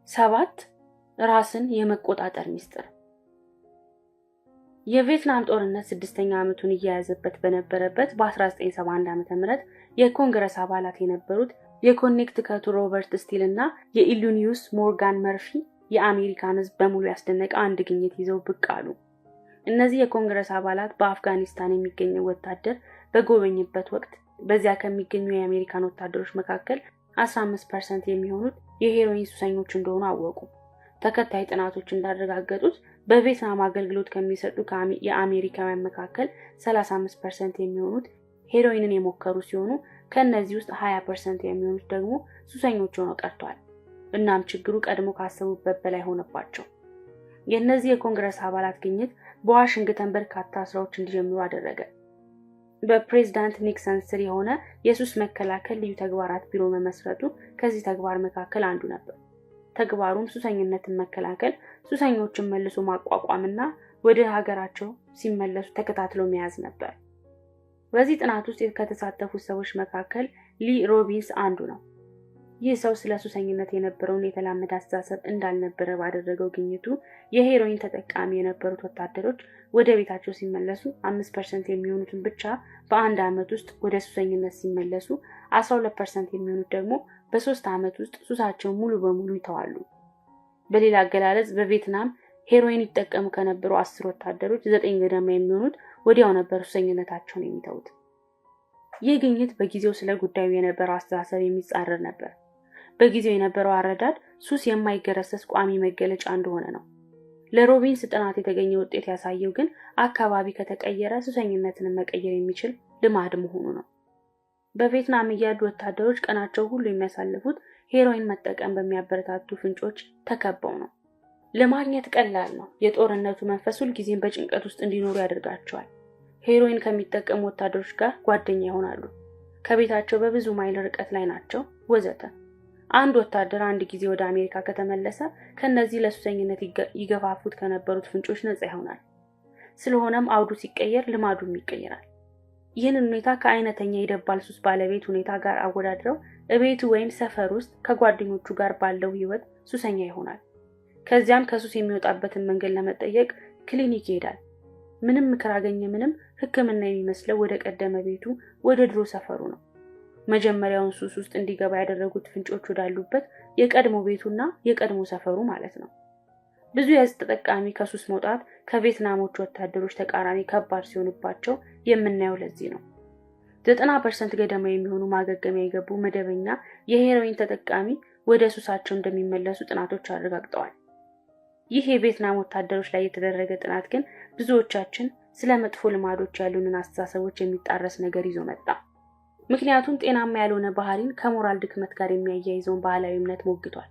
7፣ ራስን የመቆጣጠር ሚስጥር። የቪየትናም ጦርነት ስድስተኛ ዓመቱን እየያዘበት በነበረበት በ1971 ዓ.ም የኮንግረስ አባላት የነበሩት የኮኔክቲከቱ ሮበርት ስቲል እና የኢሊኖይሱ ሞርጋን መርፊ የአሜሪካን ሕዝብ በሙሉ ያስደነቀ አንድ ግኝት ይዘው ብቅ አሉ። እነዚህ የኮንግረስ አባላት በአፍጋኒስታን የሚገኘው ወታደር በጎበኙበት ወቅት በዚያ ከሚገኙ የአሜሪካን ወታደሮች መካከል 15% የሚሆኑት የሄሮይን ሱሰኞች እንደሆኑ አወቁ። ተከታይ ጥናቶች እንዳረጋገጡት በቪየትናም አገልግሎት ከሚሰጡ የአሜሪካውያን መካከል 35% የሚሆኑት ሄሮይንን የሞከሩ ሲሆኑ ከእነዚህ ውስጥ 20% የሚሆኑት ደግሞ ሱሰኞች ሆነው ቀርተዋል። እናም ችግሩ ቀድሞ ካሰቡበት በላይ ሆነባቸው። የእነዚህ የኮንግረስ አባላት ግኝት በዋሽንግተን በርካታ ስራዎች እንዲጀምሩ አደረገ። በፕሬዝዳንት ኒክሰን ስር የሆነ የሱስ መከላከል ልዩ ተግባራት ቢሮ መመስረቱ ከዚህ ተግባር መካከል አንዱ ነበር። ተግባሩም ሱሰኝነትን መከላከል፣ ሱሰኞችን መልሶ ማቋቋምና ወደ ሀገራቸው ሲመለሱ ተከታትሎ መያዝ ነበር። በዚህ ጥናት ውስጥ ከተሳተፉት ሰዎች መካከል ሊ ሮቢንስ አንዱ ነው። ይህ ሰው ስለ ሱሰኝነት የነበረውን የተላመደ አስተሳሰብ እንዳልነበረ ባደረገው ግኝቱ የሄሮይን ተጠቃሚ የነበሩት ወታደሮች ወደ ቤታቸው ሲመለሱ 5% የሚሆኑትን ብቻ በአንድ ዓመት ውስጥ ወደ ሱሰኝነት ሲመለሱ፣ 12% የሚሆኑት ደግሞ በ3 ዓመት ውስጥ ሱሳቸውን ሙሉ በሙሉ ይተዋሉ። በሌላ አገላለጽ በቪየትናም ሄሮይን ይጠቀሙ ከነበሩ 10 ወታደሮች ዘጠኝ ገደማ የሚሆኑት ወዲያው ነበር ሱሰኝነታቸውን የሚተዉት። ይህ ግኝት በጊዜው ስለ ጉዳዩ የነበረው አስተሳሰብ የሚጻረር ነበር። በጊዜው የነበረው አረዳድ ሱስ የማይገረሰስ ቋሚ መገለጫ እንደሆነ ነው። ለሮቢንስ ጥናት የተገኘ ውጤት ያሳየው ግን አካባቢ ከተቀየረ ሱሰኝነትን መቀየር የሚችል ልማድ መሆኑ ነው። በቪየትናም እያሉ ወታደሮች ቀናቸው ሁሉ የሚያሳልፉት ሄሮይን መጠቀም በሚያበረታቱ ፍንጮች ተከበው ነው። ለማግኘት ቀላል ነው። የጦርነቱ መንፈስ ሁልጊዜም በጭንቀት ውስጥ እንዲኖሩ ያደርጋቸዋል። ሄሮይን ከሚጠቀሙ ወታደሮች ጋር ጓደኛ ይሆናሉ። ከቤታቸው በብዙ ማይል ርቀት ላይ ናቸው፣ ወዘተ። አንድ ወታደር አንድ ጊዜ ወደ አሜሪካ ከተመለሰ ከእነዚህ ለሱሰኝነት ይገፋፉት ከነበሩት ፍንጮች ነፃ ይሆናል። ስለሆነም አውዱ ሲቀየር ልማዱም ይቀየራል። ይህንን ሁኔታ ከአይነተኛ የደባል ሱስ ባለቤት ሁኔታ ጋር አወዳድረው እቤቱ ወይም ሰፈር ውስጥ ከጓደኞቹ ጋር ባለው ህይወት ሱሰኛ ይሆናል። ከዚያም ከሱስ የሚወጣበትን መንገድ ለመጠየቅ ክሊኒክ ይሄዳል። ምንም ምክር አገኘ ምንም ሕክምና የሚመስለው ወደ ቀደመ ቤቱ፣ ወደ ድሮ ሰፈሩ ነው። መጀመሪያውን ሱስ ውስጥ እንዲገባ ያደረጉት ፍንጮች ወዳሉበት የቀድሞ ቤቱና የቀድሞ ሰፈሩ ማለት ነው። ብዙ የዕፅ ተጠቃሚ ከሱስ መውጣት ከቪየትናሞቹ ወታደሮች ተቃራኒ ከባድ ሲሆንባቸው የምናየው ለዚህ ነው። 90% ገደማ የሚሆኑ ማገገሚያ የገቡ መደበኛ የሄሮይን ተጠቃሚ ወደ ሱሳቸው እንደሚመለሱ ጥናቶች አረጋግጠዋል። ይህ የቪየትናም ወታደሮች ላይ የተደረገ ጥናት ግን ብዙዎቻችን ስለ መጥፎ ልማዶች ያሉንን አስተሳሰቦች የሚጣረስ ነገር ይዞ መጣ። ምክንያቱም ጤናማ ያልሆነ ባህሪን ከሞራል ድክመት ጋር የሚያያይዘውን ባህላዊ እምነት ሞግቷል።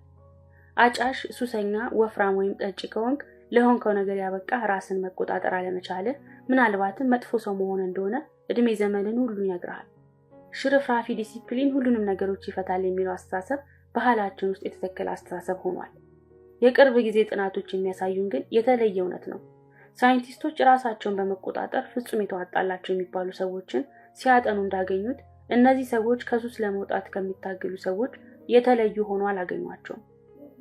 አጫሽ፣ ሱሰኛ፣ ወፍራም ወይም ጠጪ ከሆንክ ለሆንከው ነገር ያበቃ ራስን መቆጣጠር አለመቻልህ፣ ምናልባትም መጥፎ ሰው መሆን እንደሆነ እድሜ ዘመንን ሁሉ ይነግርሃል። ሽርፍራፊ ዲሲፕሊን ሁሉንም ነገሮች ይፈታል የሚለው አስተሳሰብ ባህላችን ውስጥ የተተከለ አስተሳሰብ ሆኗል። የቅርብ ጊዜ ጥናቶች የሚያሳዩን ግን የተለየ እውነት ነው። ሳይንቲስቶች ራሳቸውን በመቆጣጠር ፍጹም የተዋጣላቸው የሚባሉ ሰዎችን ሲያጠኑ እንዳገኙት እነዚህ ሰዎች ከሱስ ለመውጣት ከሚታገሉ ሰዎች የተለዩ ሆኖ አላገኟቸውም።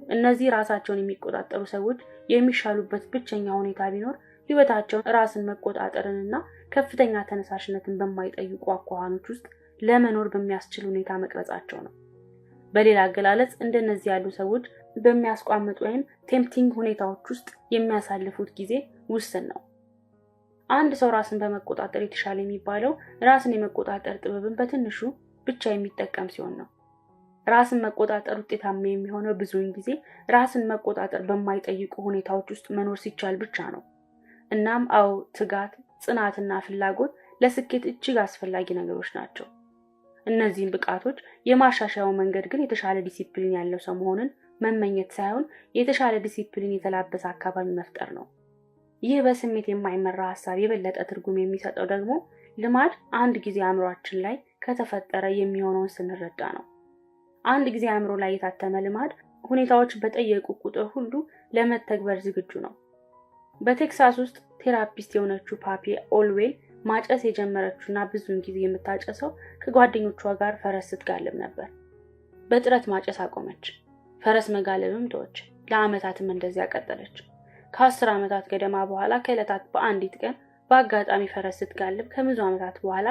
እነዚህ ራሳቸውን የሚቆጣጠሩ ሰዎች የሚሻሉበት ብቸኛ ሁኔታ ቢኖር ሕይወታቸውን ራስን መቆጣጠርንና ከፍተኛ ተነሳሽነትን በማይጠይቁ አኳኋኖች ውስጥ ለመኖር በሚያስችል ሁኔታ መቅረጻቸው ነው። በሌላ አገላለጽ እንደነዚህ ያሉ ሰዎች በሚያስቋምጥ ወይም tempting ሁኔታዎች ውስጥ የሚያሳልፉት ጊዜ ውስን ነው። አንድ ሰው ራስን በመቆጣጠር የተሻለ የሚባለው ራስን የመቆጣጠር ጥበብን በትንሹ ብቻ የሚጠቀም ሲሆን ነው። ራስን መቆጣጠር ውጤታማ የሚሆነው ብዙውን ጊዜ ራስን መቆጣጠር በማይጠይቁ ሁኔታዎች ውስጥ መኖር ሲቻል ብቻ ነው። እናም አዎ፣ ትጋት፣ ጽናትና ፍላጎት ለስኬት እጅግ አስፈላጊ ነገሮች ናቸው። እነዚህን ብቃቶች የማሻሻያው መንገድ ግን የተሻለ ዲሲፕሊን ያለው ሰው መሆንን መመኘት ሳይሆን የተሻለ ዲሲፕሊን የተላበሰ አካባቢ መፍጠር ነው። ይህ በስሜት የማይመራ ሀሳብ የበለጠ ትርጉም የሚሰጠው ደግሞ ልማድ አንድ ጊዜ አእምሯችን ላይ ከተፈጠረ የሚሆነውን ስንረዳ ነው። አንድ ጊዜ አእምሮ ላይ የታተመ ልማድ ሁኔታዎች በጠየቁ ቁጥር ሁሉ ለመተግበር ዝግጁ ነው። በቴክሳስ ውስጥ ቴራፒስት የሆነችው ፓፒ ኦልዌል ማጨስ የጀመረችውና ብዙውን ጊዜ የምታጨሰው ከጓደኞቿ ጋር ፈረስ ስትጋልብ ነበር። በጥረት ማጨስ አቆመች። ፈረስ መጋለብም ተወች። ለዓመታትም እንደዚያ ቀጠለች። ከ10 ዓመታት ገደማ በኋላ ከዕለታት በአንዲት ቀን በአጋጣሚ ፈረስ ስትጋልብ ከብዙ ዓመታት በኋላ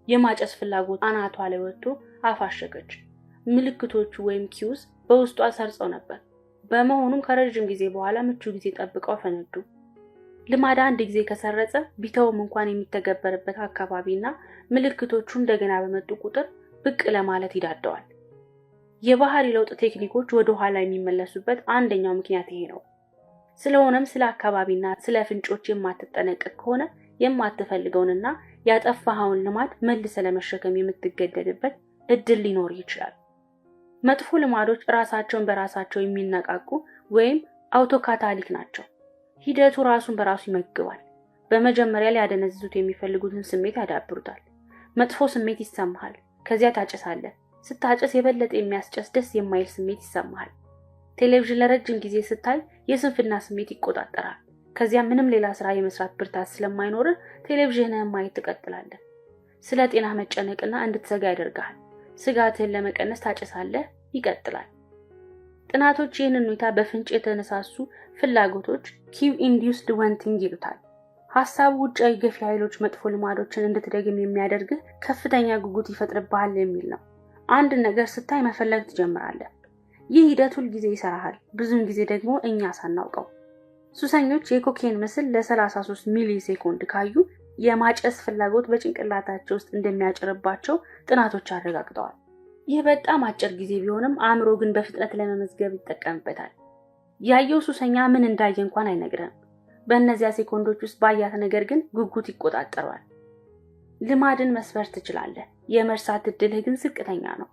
የማጨስ ፍላጎት አናቷ ላይ ወጥቶ አፋሸቀች። ምልክቶቹ ወይም cues በውስጧ ሰርጸው ነበር። በመሆኑም ከረጅም ጊዜ በኋላ ምቹ ጊዜ ጠብቀው ፈነዱ። ልማድ አንድ ጊዜ ከሰረጸ ቢተውም እንኳን የሚተገበርበት አካባቢና ምልክቶቹ እንደገና በመጡ ቁጥር ብቅ ለማለት ይዳደዋል። የባህሪ ለውጥ ቴክኒኮች ወደ ኋላ የሚመለሱበት አንደኛው ምክንያት ይሄ ነው። ስለሆነም ስለ አካባቢና ስለ ፍንጮች የማትጠነቀቅ ከሆነ የማትፈልገውንና ያጠፋኸውን ልማድ መልሰ ለመሸከም የምትገደድበት እድል ሊኖር ይችላል። መጥፎ ልማዶች ራሳቸውን በራሳቸው የሚነቃቁ ወይም autocatalytic ናቸው። ሂደቱ ራሱን በራሱ ይመግባል። በመጀመሪያ ሊያደነዝዙት የሚፈልጉትን ስሜት ያዳብሩታል። መጥፎ ስሜት ይሰማሃል። ከዚያ ታጨሳለህ። ስታጨስ የበለጠ የሚያስጨስ ደስ የማይል ስሜት ይሰማሃል። ቴሌቪዥን ለረጅም ጊዜ ስታይ የስንፍና ስሜት ይቆጣጠራል። ከዚያ ምንም ሌላ ስራ የመስራት ብርታት ስለማይኖርህ ቴሌቪዥንህን ማየት ትቀጥላለህ። ስለ ጤና መጨነቅና እንድትሰጋ ያደርግሃል። ስጋትህን ለመቀነስ ታጨሳለህ። ይቀጥላል። ጥናቶች ይህንን ሁኔታ በፍንጭ የተነሳሱ ፍላጎቶች cue induced wanting ይሉታል። ሀሳቡ ውጫዊ ገፊ ኃይሎች መጥፎ ልማዶችን እንድትደግም የሚያደርግህ ከፍተኛ ጉጉት ይፈጥርብሃል የሚል ነው። አንድ ነገር ስታይ መፈለግ ትጀምራለህ። ይህ ሂደት ሁል ጊዜ ይሰራሃል፣ ብዙውን ጊዜ ደግሞ እኛ ሳናውቀው። ሱሰኞች የኮኬን ምስል ለ33 ሚሊ ሴኮንድ ካዩ የማጨስ ፍላጎት በጭንቅላታቸው ውስጥ እንደሚያጭርባቸው ጥናቶች አረጋግጠዋል። ይህ በጣም አጭር ጊዜ ቢሆንም አእምሮ ግን በፍጥነት ለመመዝገብ ይጠቀምበታል። ያየው ሱሰኛ ምን እንዳየ እንኳን አይነግርህም። በእነዚያ ሴኮንዶች ውስጥ ባያት ነገር ግን ጉጉት ይቆጣጠረዋል። ልማድን መስበር ትችላለህ፣ የመርሳት እድልህ ግን ዝቅተኛ ነው።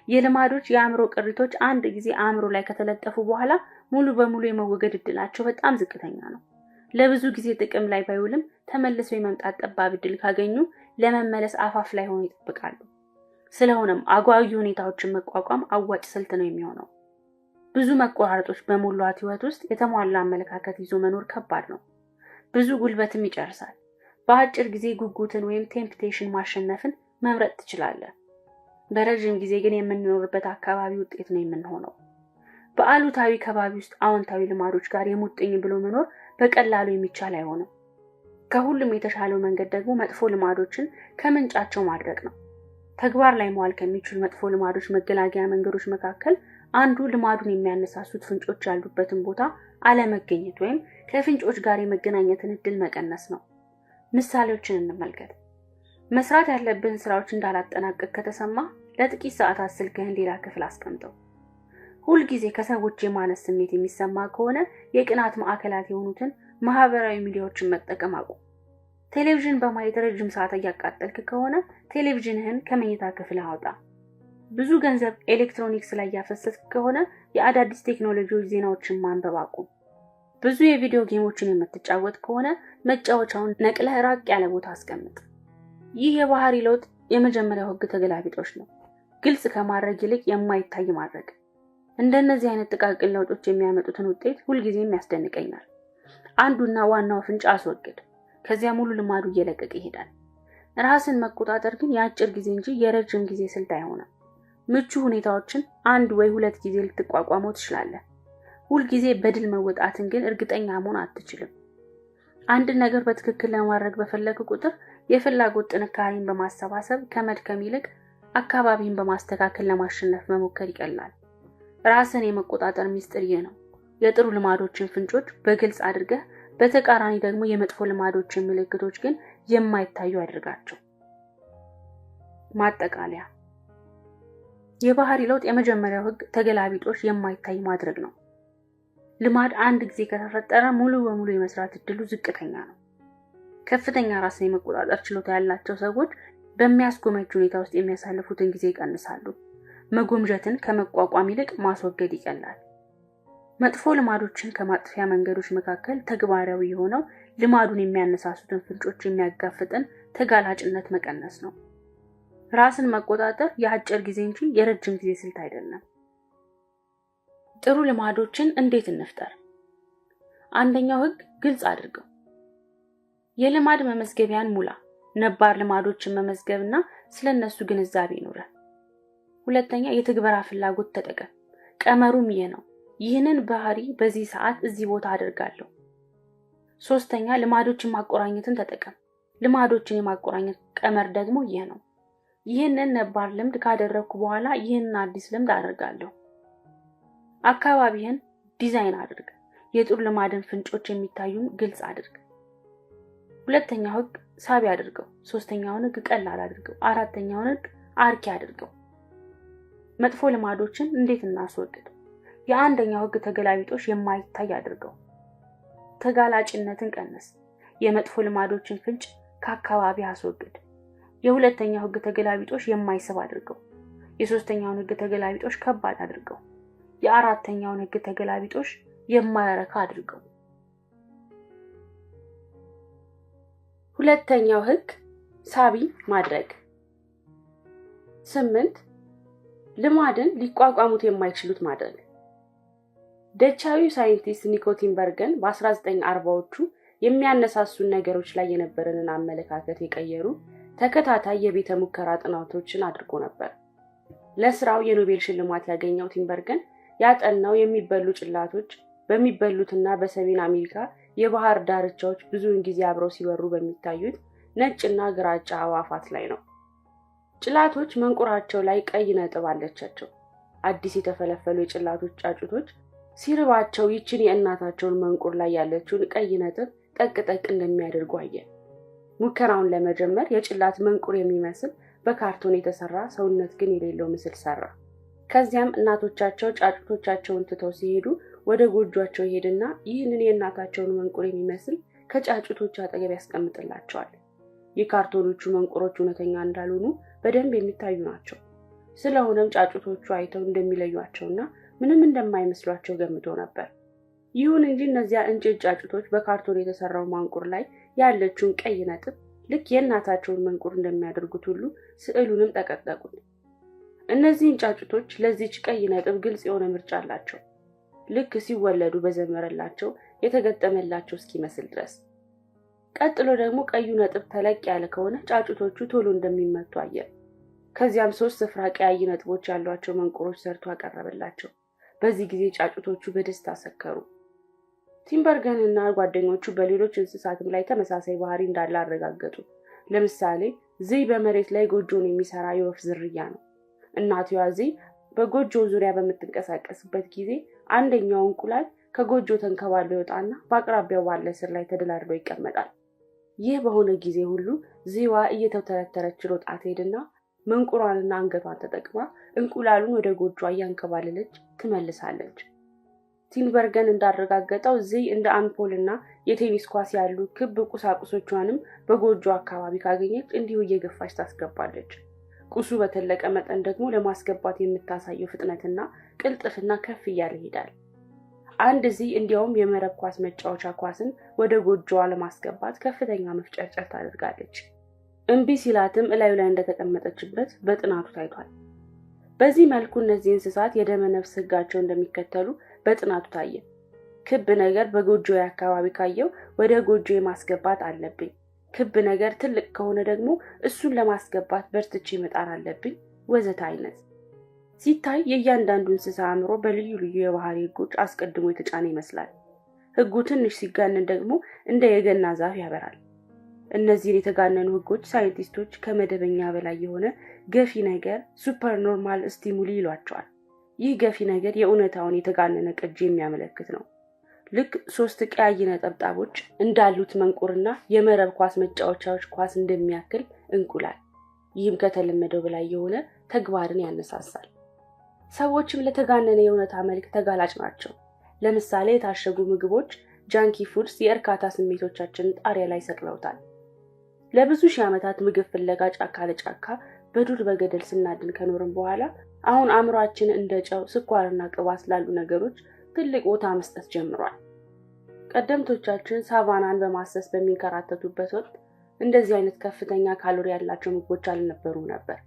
የልማዶች የአእምሮ ቅሪቶች አንድ ጊዜ አእምሮ ላይ ከተለጠፉ በኋላ ሙሉ በሙሉ የመወገድ እድላቸው በጣም ዝቅተኛ ነው። ለብዙ ጊዜ ጥቅም ላይ ባይውልም ተመልሰው የመምጣት ጠባብ እድል ካገኙ ለመመለስ አፋፍ ላይ ሆነው ይጠብቃሉ። ስለሆነም አጓጊ ሁኔታዎችን መቋቋም አዋጭ ስልት ነው የሚሆነው። ብዙ መቆራረጦች በሞሏት ህይወት ውስጥ የተሟላ አመለካከት ይዞ መኖር ከባድ ነው። ብዙ ጉልበትም ይጨርሳል። በአጭር ጊዜ ጉጉትን ወይም temptation ማሸነፍን መምረጥ ትችላለህ። በረዥም ጊዜ ግን የምንኖርበት አካባቢ ውጤት ነው የምንሆነው። በአሉታዊ ከባቢ ውስጥ አዎንታዊ ልማዶች ጋር የሙጥኝ ብሎ መኖር በቀላሉ የሚቻል አይሆንም። ከሁሉም የተሻለው መንገድ ደግሞ መጥፎ ልማዶችን ከምንጫቸው ማድረቅ ነው። ተግባር ላይ መዋል ከሚችሉ መጥፎ ልማዶች መገላገያ መንገዶች መካከል አንዱ ልማዱን የሚያነሳሱት ፍንጮች ያሉበትን ቦታ አለመገኘት ወይም ከፍንጮች ጋር የመገናኘትን እድል መቀነስ ነው። ምሳሌዎችን እንመልከት። መስራት ያለብህን ስራዎች እንዳላጠናቀቅ ከተሰማ ለጥቂት ሰዓታት ስልክህን ሌላ ክፍል አስቀምጠው። ሁልጊዜ ከሰዎች የማነስ ስሜት የሚሰማ ከሆነ የቅናት ማዕከላት የሆኑትን ማህበራዊ ሚዲያዎችን መጠቀም አቁም። ቴሌቪዥን በማየት ረጅም ሰዓት እያቃጠልክ ከሆነ ቴሌቪዥንህን ከመኝታ ክፍል አውጣ። ብዙ ገንዘብ ኤሌክትሮኒክስ ላይ ያፈሰስክ ከሆነ የአዳዲስ ቴክኖሎጂዎች ዜናዎችን ማንበብ አቁም። ብዙ የቪዲዮ game ኦችን የምትጫወት ከሆነ መጫወቻውን ነቅለህ ራቅ ያለ ቦታ አስቀምጥ። ይህ የባህሪ ለውጥ የመጀመሪያው ህግ ተገላቢጦሽ ነው። ግልጽ ከማድረግ ይልቅ የማይታይ ማድረግ። እንደነዚህ አይነት ጥቃቅን ለውጦች የሚያመጡትን ውጤት ሁልጊዜም ያስደንቀኛል። አንዱና ዋናው ፍንጭ አስወግድ። ከዚያ ሙሉ ልማዱ እየለቀቀ ይሄዳል። ራስን መቆጣጠር ግን የአጭር ጊዜ እንጂ የረጅም ጊዜ ስልት አይሆንም። ምቹ ሁኔታዎችን አንድ ወይ ሁለት ጊዜ ልትቋቋመው ትችላለህ። ሁልጊዜ በድል መወጣትን ግን እርግጠኛ መሆን አትችልም። አንድን ነገር በትክክል ለማድረግ በፈለግ ቁጥር የፍላጎት ጥንካሬን በማሰባሰብ ከመድከም ይልቅ አካባቢን በማስተካከል ለማሸነፍ መሞከር ይቀላል። ራስን የመቆጣጠር ሚስጥር ይህ ነው። የጥሩ ልማዶችን ፍንጮች በግልጽ አድርገህ፣ በተቃራኒ ደግሞ የመጥፎ ልማዶችን ምልክቶች ግን የማይታዩ አድርጋቸው። ማጠቃለያ፣ የባህሪ ለውጥ የመጀመሪያው ህግ ተገላቢጦሽ የማይታይ ማድረግ ነው። ልማድ አንድ ጊዜ ከተፈጠረ ሙሉ በሙሉ የመስራት እድሉ ዝቅተኛ ነው። ከፍተኛ ራስን የመቆጣጠር ችሎታ ያላቸው ሰዎች በሚያስጎመጅ ሁኔታ ውስጥ የሚያሳልፉትን ጊዜ ይቀንሳሉ። መጎምጀትን ከመቋቋም ይልቅ ማስወገድ ይቀላል። መጥፎ ልማዶችን ከማጥፊያ መንገዶች መካከል ተግባራዊ የሆነው ልማዱን የሚያነሳሱትን ፍንጮች የሚያጋፍጥን ተጋላጭነት መቀነስ ነው። ራስን መቆጣጠር የአጭር ጊዜ እንጂ የረጅም ጊዜ ስልት አይደለም። ጥሩ ልማዶችን እንዴት እንፍጠር? አንደኛው ህግ ግልጽ አድርገው። የልማድ መመዝገቢያን ሙላ። ነባር ልማዶችን መመዝገብና ስለነሱ ግንዛቤ ይኑርህ። ሁለተኛ፣ የትግበራ ፍላጎት ተጠቀም። ቀመሩም ይህ ነው። ይህንን ባህሪ በዚህ ሰዓት እዚህ ቦታ አደርጋለሁ። ሶስተኛ፣ ልማዶችን ማቆራኘትን ተጠቀም። ልማዶችን የማቆራኘት ቀመር ደግሞ ይህ ነው። ይህንን ነባር ልምድ ካደረግኩ በኋላ ይህንን አዲስ ልምድ አደርጋለሁ። አካባቢህን ዲዛይን አድርግ። የጥሩ ልማድን ፍንጮች የሚታዩን ግልጽ አድርግ። ሁለተኛው ህግ ሳቢ አድርገው። ሶስተኛውን ህግ ቀላል አድርገው። አራተኛውን ህግ አርኪ አድርገው። መጥፎ ልማዶችን እንዴት እናስወግድ? የአንደኛው ህግ ተገላቢጦሽ የማይታይ አድርገው። ተጋላጭነትን ቀንስ። የመጥፎ ልማዶችን ፍንጭ ከአካባቢ አስወግድ። የሁለተኛው ህግ ተገላቢጦሽ የማይስብ አድርገው። የሶስተኛውን ህግ ተገላቢጦሽ ከባድ አድርገው። የአራተኛውን ህግ ተገላቢጦሽ የማያረካ አድርገው። ሁለተኛው ህግ ሳቢ ማድረግ። 8 ልማድን ሊቋቋሙት የማይችሉት ማድረግ። ደቻዊው ሳይንቲስት ኒኮ ቲንበርገን በ1940ዎቹ የሚያነሳሱን ነገሮች ላይ የነበረንን አመለካከት የቀየሩ ተከታታይ የቤተ ሙከራ ጥናቶችን አድርጎ ነበር። ለስራው የኖቤል ሽልማት ያገኘው ቲንበርገን ያጠናው የሚበሉ ጭላቶች በሚበሉትና በሰሜን አሜሪካ የባህር ዳርቻዎች ብዙውን ጊዜ አብረው ሲበሩ በሚታዩት ነጭና ግራጫ አዕዋፋት ላይ ነው። ጭላቶች መንቁራቸው ላይ ቀይ ነጥብ አለቻቸው። አዲስ የተፈለፈሉ የጭላቶች ጫጩቶች ሲርባቸው ይችን የእናታቸውን መንቁር ላይ ያለችውን ቀይ ነጥብ ጠቅ ጠቅ እንደሚያደርጉ አየ። ሙከራውን ለመጀመር የጭላት መንቁር የሚመስል በካርቶን የተሰራ ሰውነት ግን የሌለው ምስል ሰራ። ከዚያም እናቶቻቸው ጫጩቶቻቸውን ትተው ሲሄዱ ወደ ጎጇቸው ይሄድና ይህንን የእናታቸውን መንቁር የሚመስል ከጫጩቶች አጠገብ ያስቀምጥላቸዋል። የካርቶኖቹ መንቁሮች እውነተኛ እንዳልሆኑ በደንብ የሚታዩ ናቸው። ስለሆነም ጫጩቶቹ አይተው እንደሚለዩአቸውና ምንም እንደማይመስሏቸው ገምቶ ነበር። ይሁን እንጂ እነዚያ እንጭጭ ጫጩቶች በካርቶን የተሰራው ማንቁር ላይ ያለችውን ቀይ ነጥብ ልክ የእናታቸውን መንቁር እንደሚያደርጉት ሁሉ ስዕሉንም ጠቀጠቁት። እነዚህን ጫጩቶች ለዚች ቀይ ነጥብ ግልጽ የሆነ ምርጫ አላቸው። ልክ ሲወለዱ በዘመረላቸው የተገጠመላቸው እስኪመስል ድረስ። ቀጥሎ ደግሞ ቀዩ ነጥብ ተለቅ ያለ ከሆነ ጫጩቶቹ ቶሎ እንደሚመቱ አየ። ከዚያም 3 ስፍራ ቀያይ ነጥቦች ያሏቸው መንቁሮች ሰርቶ አቀረበላቸው። በዚህ ጊዜ ጫጩቶቹ በደስታ ሰከሩ። ቲንበርገን እና ጓደኞቹ በሌሎች እንስሳትም ላይ ተመሳሳይ ባህሪ እንዳለ አረጋገጡ። ለምሳሌ ዝይ በመሬት ላይ ጎጆን የሚሰራ የወፍ ዝርያ ነው። እናትዋ ዝይ በጎጆው ዙሪያ በምትንቀሳቀስበት ጊዜ አንደኛው እንቁላል ከጎጆ ተንከባሎ ይወጣና በአቅራቢያው ባለ ስር ላይ ተደላድሎ ይቀመጣል። ይህ በሆነ ጊዜ ሁሉ ዝይዋ እየተውተረተረች ሮጣ ትሄድና መንቁሯንና አንገቷን ተጠቅማ እንቁላሉን ወደ ጎጆዋ እያንከባለለች ትመልሳለች። ቲንበርገን እንዳረጋገጠው ዝይ እንደ አምፖልና የቴኒስ ኳስ ያሉ ክብ ቁሳቁሶቿንም በጎጆ አካባቢ ካገኘች እንዲሁ እየገፋች ታስገባለች። ቁሱ በተለቀ መጠን ደግሞ ለማስገባት የምታሳየው ፍጥነትና ቅልጥፍና ከፍ እያለ ይሄዳል። አንድ ዝይ እንዲያውም የመረብ ኳስ መጫወቻ ኳስን ወደ ጎጆዋ ለማስገባት ከፍተኛ መፍጨርጨር ታደርጋለች። እምቢ ሲላትም እላዩ ላይ እንደተቀመጠችበት በጥናቱ ታይቷል። በዚህ መልኩ እነዚህ እንስሳት የደመ ነፍስ ህጋቸው እንደሚከተሉ በጥናቱ ታየ። ክብ ነገር በጎጆዬ አካባቢ ካየው ወደ ጎጆዬ ማስገባት አለብኝ። ክብ ነገር ትልቅ ከሆነ ደግሞ እሱን ለማስገባት በርትቼ መጣር አለብኝ፣ ወዘተ አይነት። ሲታይ የእያንዳንዱ እንስሳ አእምሮ በልዩ ልዩ የባህሪ ህጎች አስቀድሞ የተጫነ ይመስላል። ህጉ ትንሽ ሲጋነን ደግሞ እንደ የገና ዛፍ ያበራል። እነዚህን የተጋነኑ ህጎች ሳይንቲስቶች ከመደበኛ በላይ የሆነ ገፊ ነገር supernormal stimuli ይሏቸዋል። ይህ ገፊ ነገር የእውነታውን የተጋነነ ቅጂ የሚያመለክት ነው። ልክ 3 ቀያይ ነጠብጣቦች እንዳሉት መንቁርና የመረብ ኳስ መጫወቻዎች ኳስ እንደሚያክል እንቁላል። ይህም ከተለመደው በላይ የሆነ ተግባርን ያነሳሳል። ሰዎችም ለተጋነነ የእውነታ መልክ ተጋላጭ ናቸው። ለምሳሌ የታሸጉ ምግቦች junk foods የእርካታ ስሜቶቻችንን ጣሪያ ላይ ሰቅለውታል። ለብዙ ሺህ ዓመታት ምግብ ፍለጋ ጫካ ለጫካ በዱር በገደል ስናድን ከኖርን በኋላ አሁን አእምሯችን እንደ ጨው፣ ስኳርና ቅባት ላሉ ነገሮች ትልቅ ቦታ መስጠት ጀምሯል። ቀደምቶቻችን ሳቫናን በማሰስ በሚንከራተቱበት ወቅት እንደዚህ አይነት ከፍተኛ ካሎሪ ያላቸው ምግቦች አልነበሩም ነበር።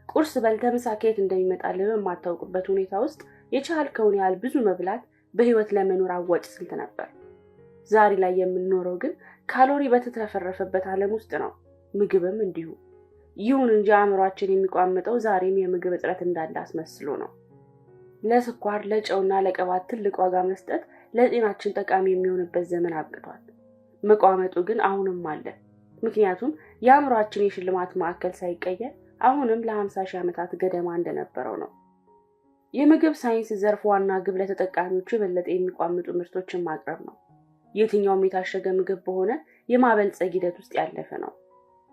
ቁርስ በልተህ ምሳ ከየት እንደሚመጣልህ በማታውቅበት ሁኔታ ውስጥ የቻልከውን ያህል ብዙ መብላት በህይወት ለመኖር አዋጭ ስልት ነበር። ዛሬ ላይ የምንኖረው ግን ካሎሪ በተትረፈረፈበት ዓለም ውስጥ ነው። ምግብም እንዲሁ። ይሁን እንጂ አእምሯችን የሚቋምጠው ዛሬም የምግብ እጥረት እንዳለ አስመስሎ ነው። ለስኳር፣ ለጨውና ለቅባት ትልቅ ዋጋ መስጠት ለጤናችን ጠቃሚ የሚሆንበት ዘመን አብቅቷል። መቋመጡ ግን አሁንም አለ። ምክንያቱም የአእምሯችን የሽልማት ማዕከል ሳይቀየር አሁንም ለ50 ሺህ ዓመታት ገደማ እንደነበረው ነው። የምግብ ሳይንስ ዘርፍ ዋና ግብ ለተጠቃሚዎቹ የበለጠ የሚቋምጡ ምርቶችን ማቅረብ ነው። የትኛውም የታሸገ ምግብ በሆነ የማበልጸግ ሂደት ውስጥ ያለፈ ነው።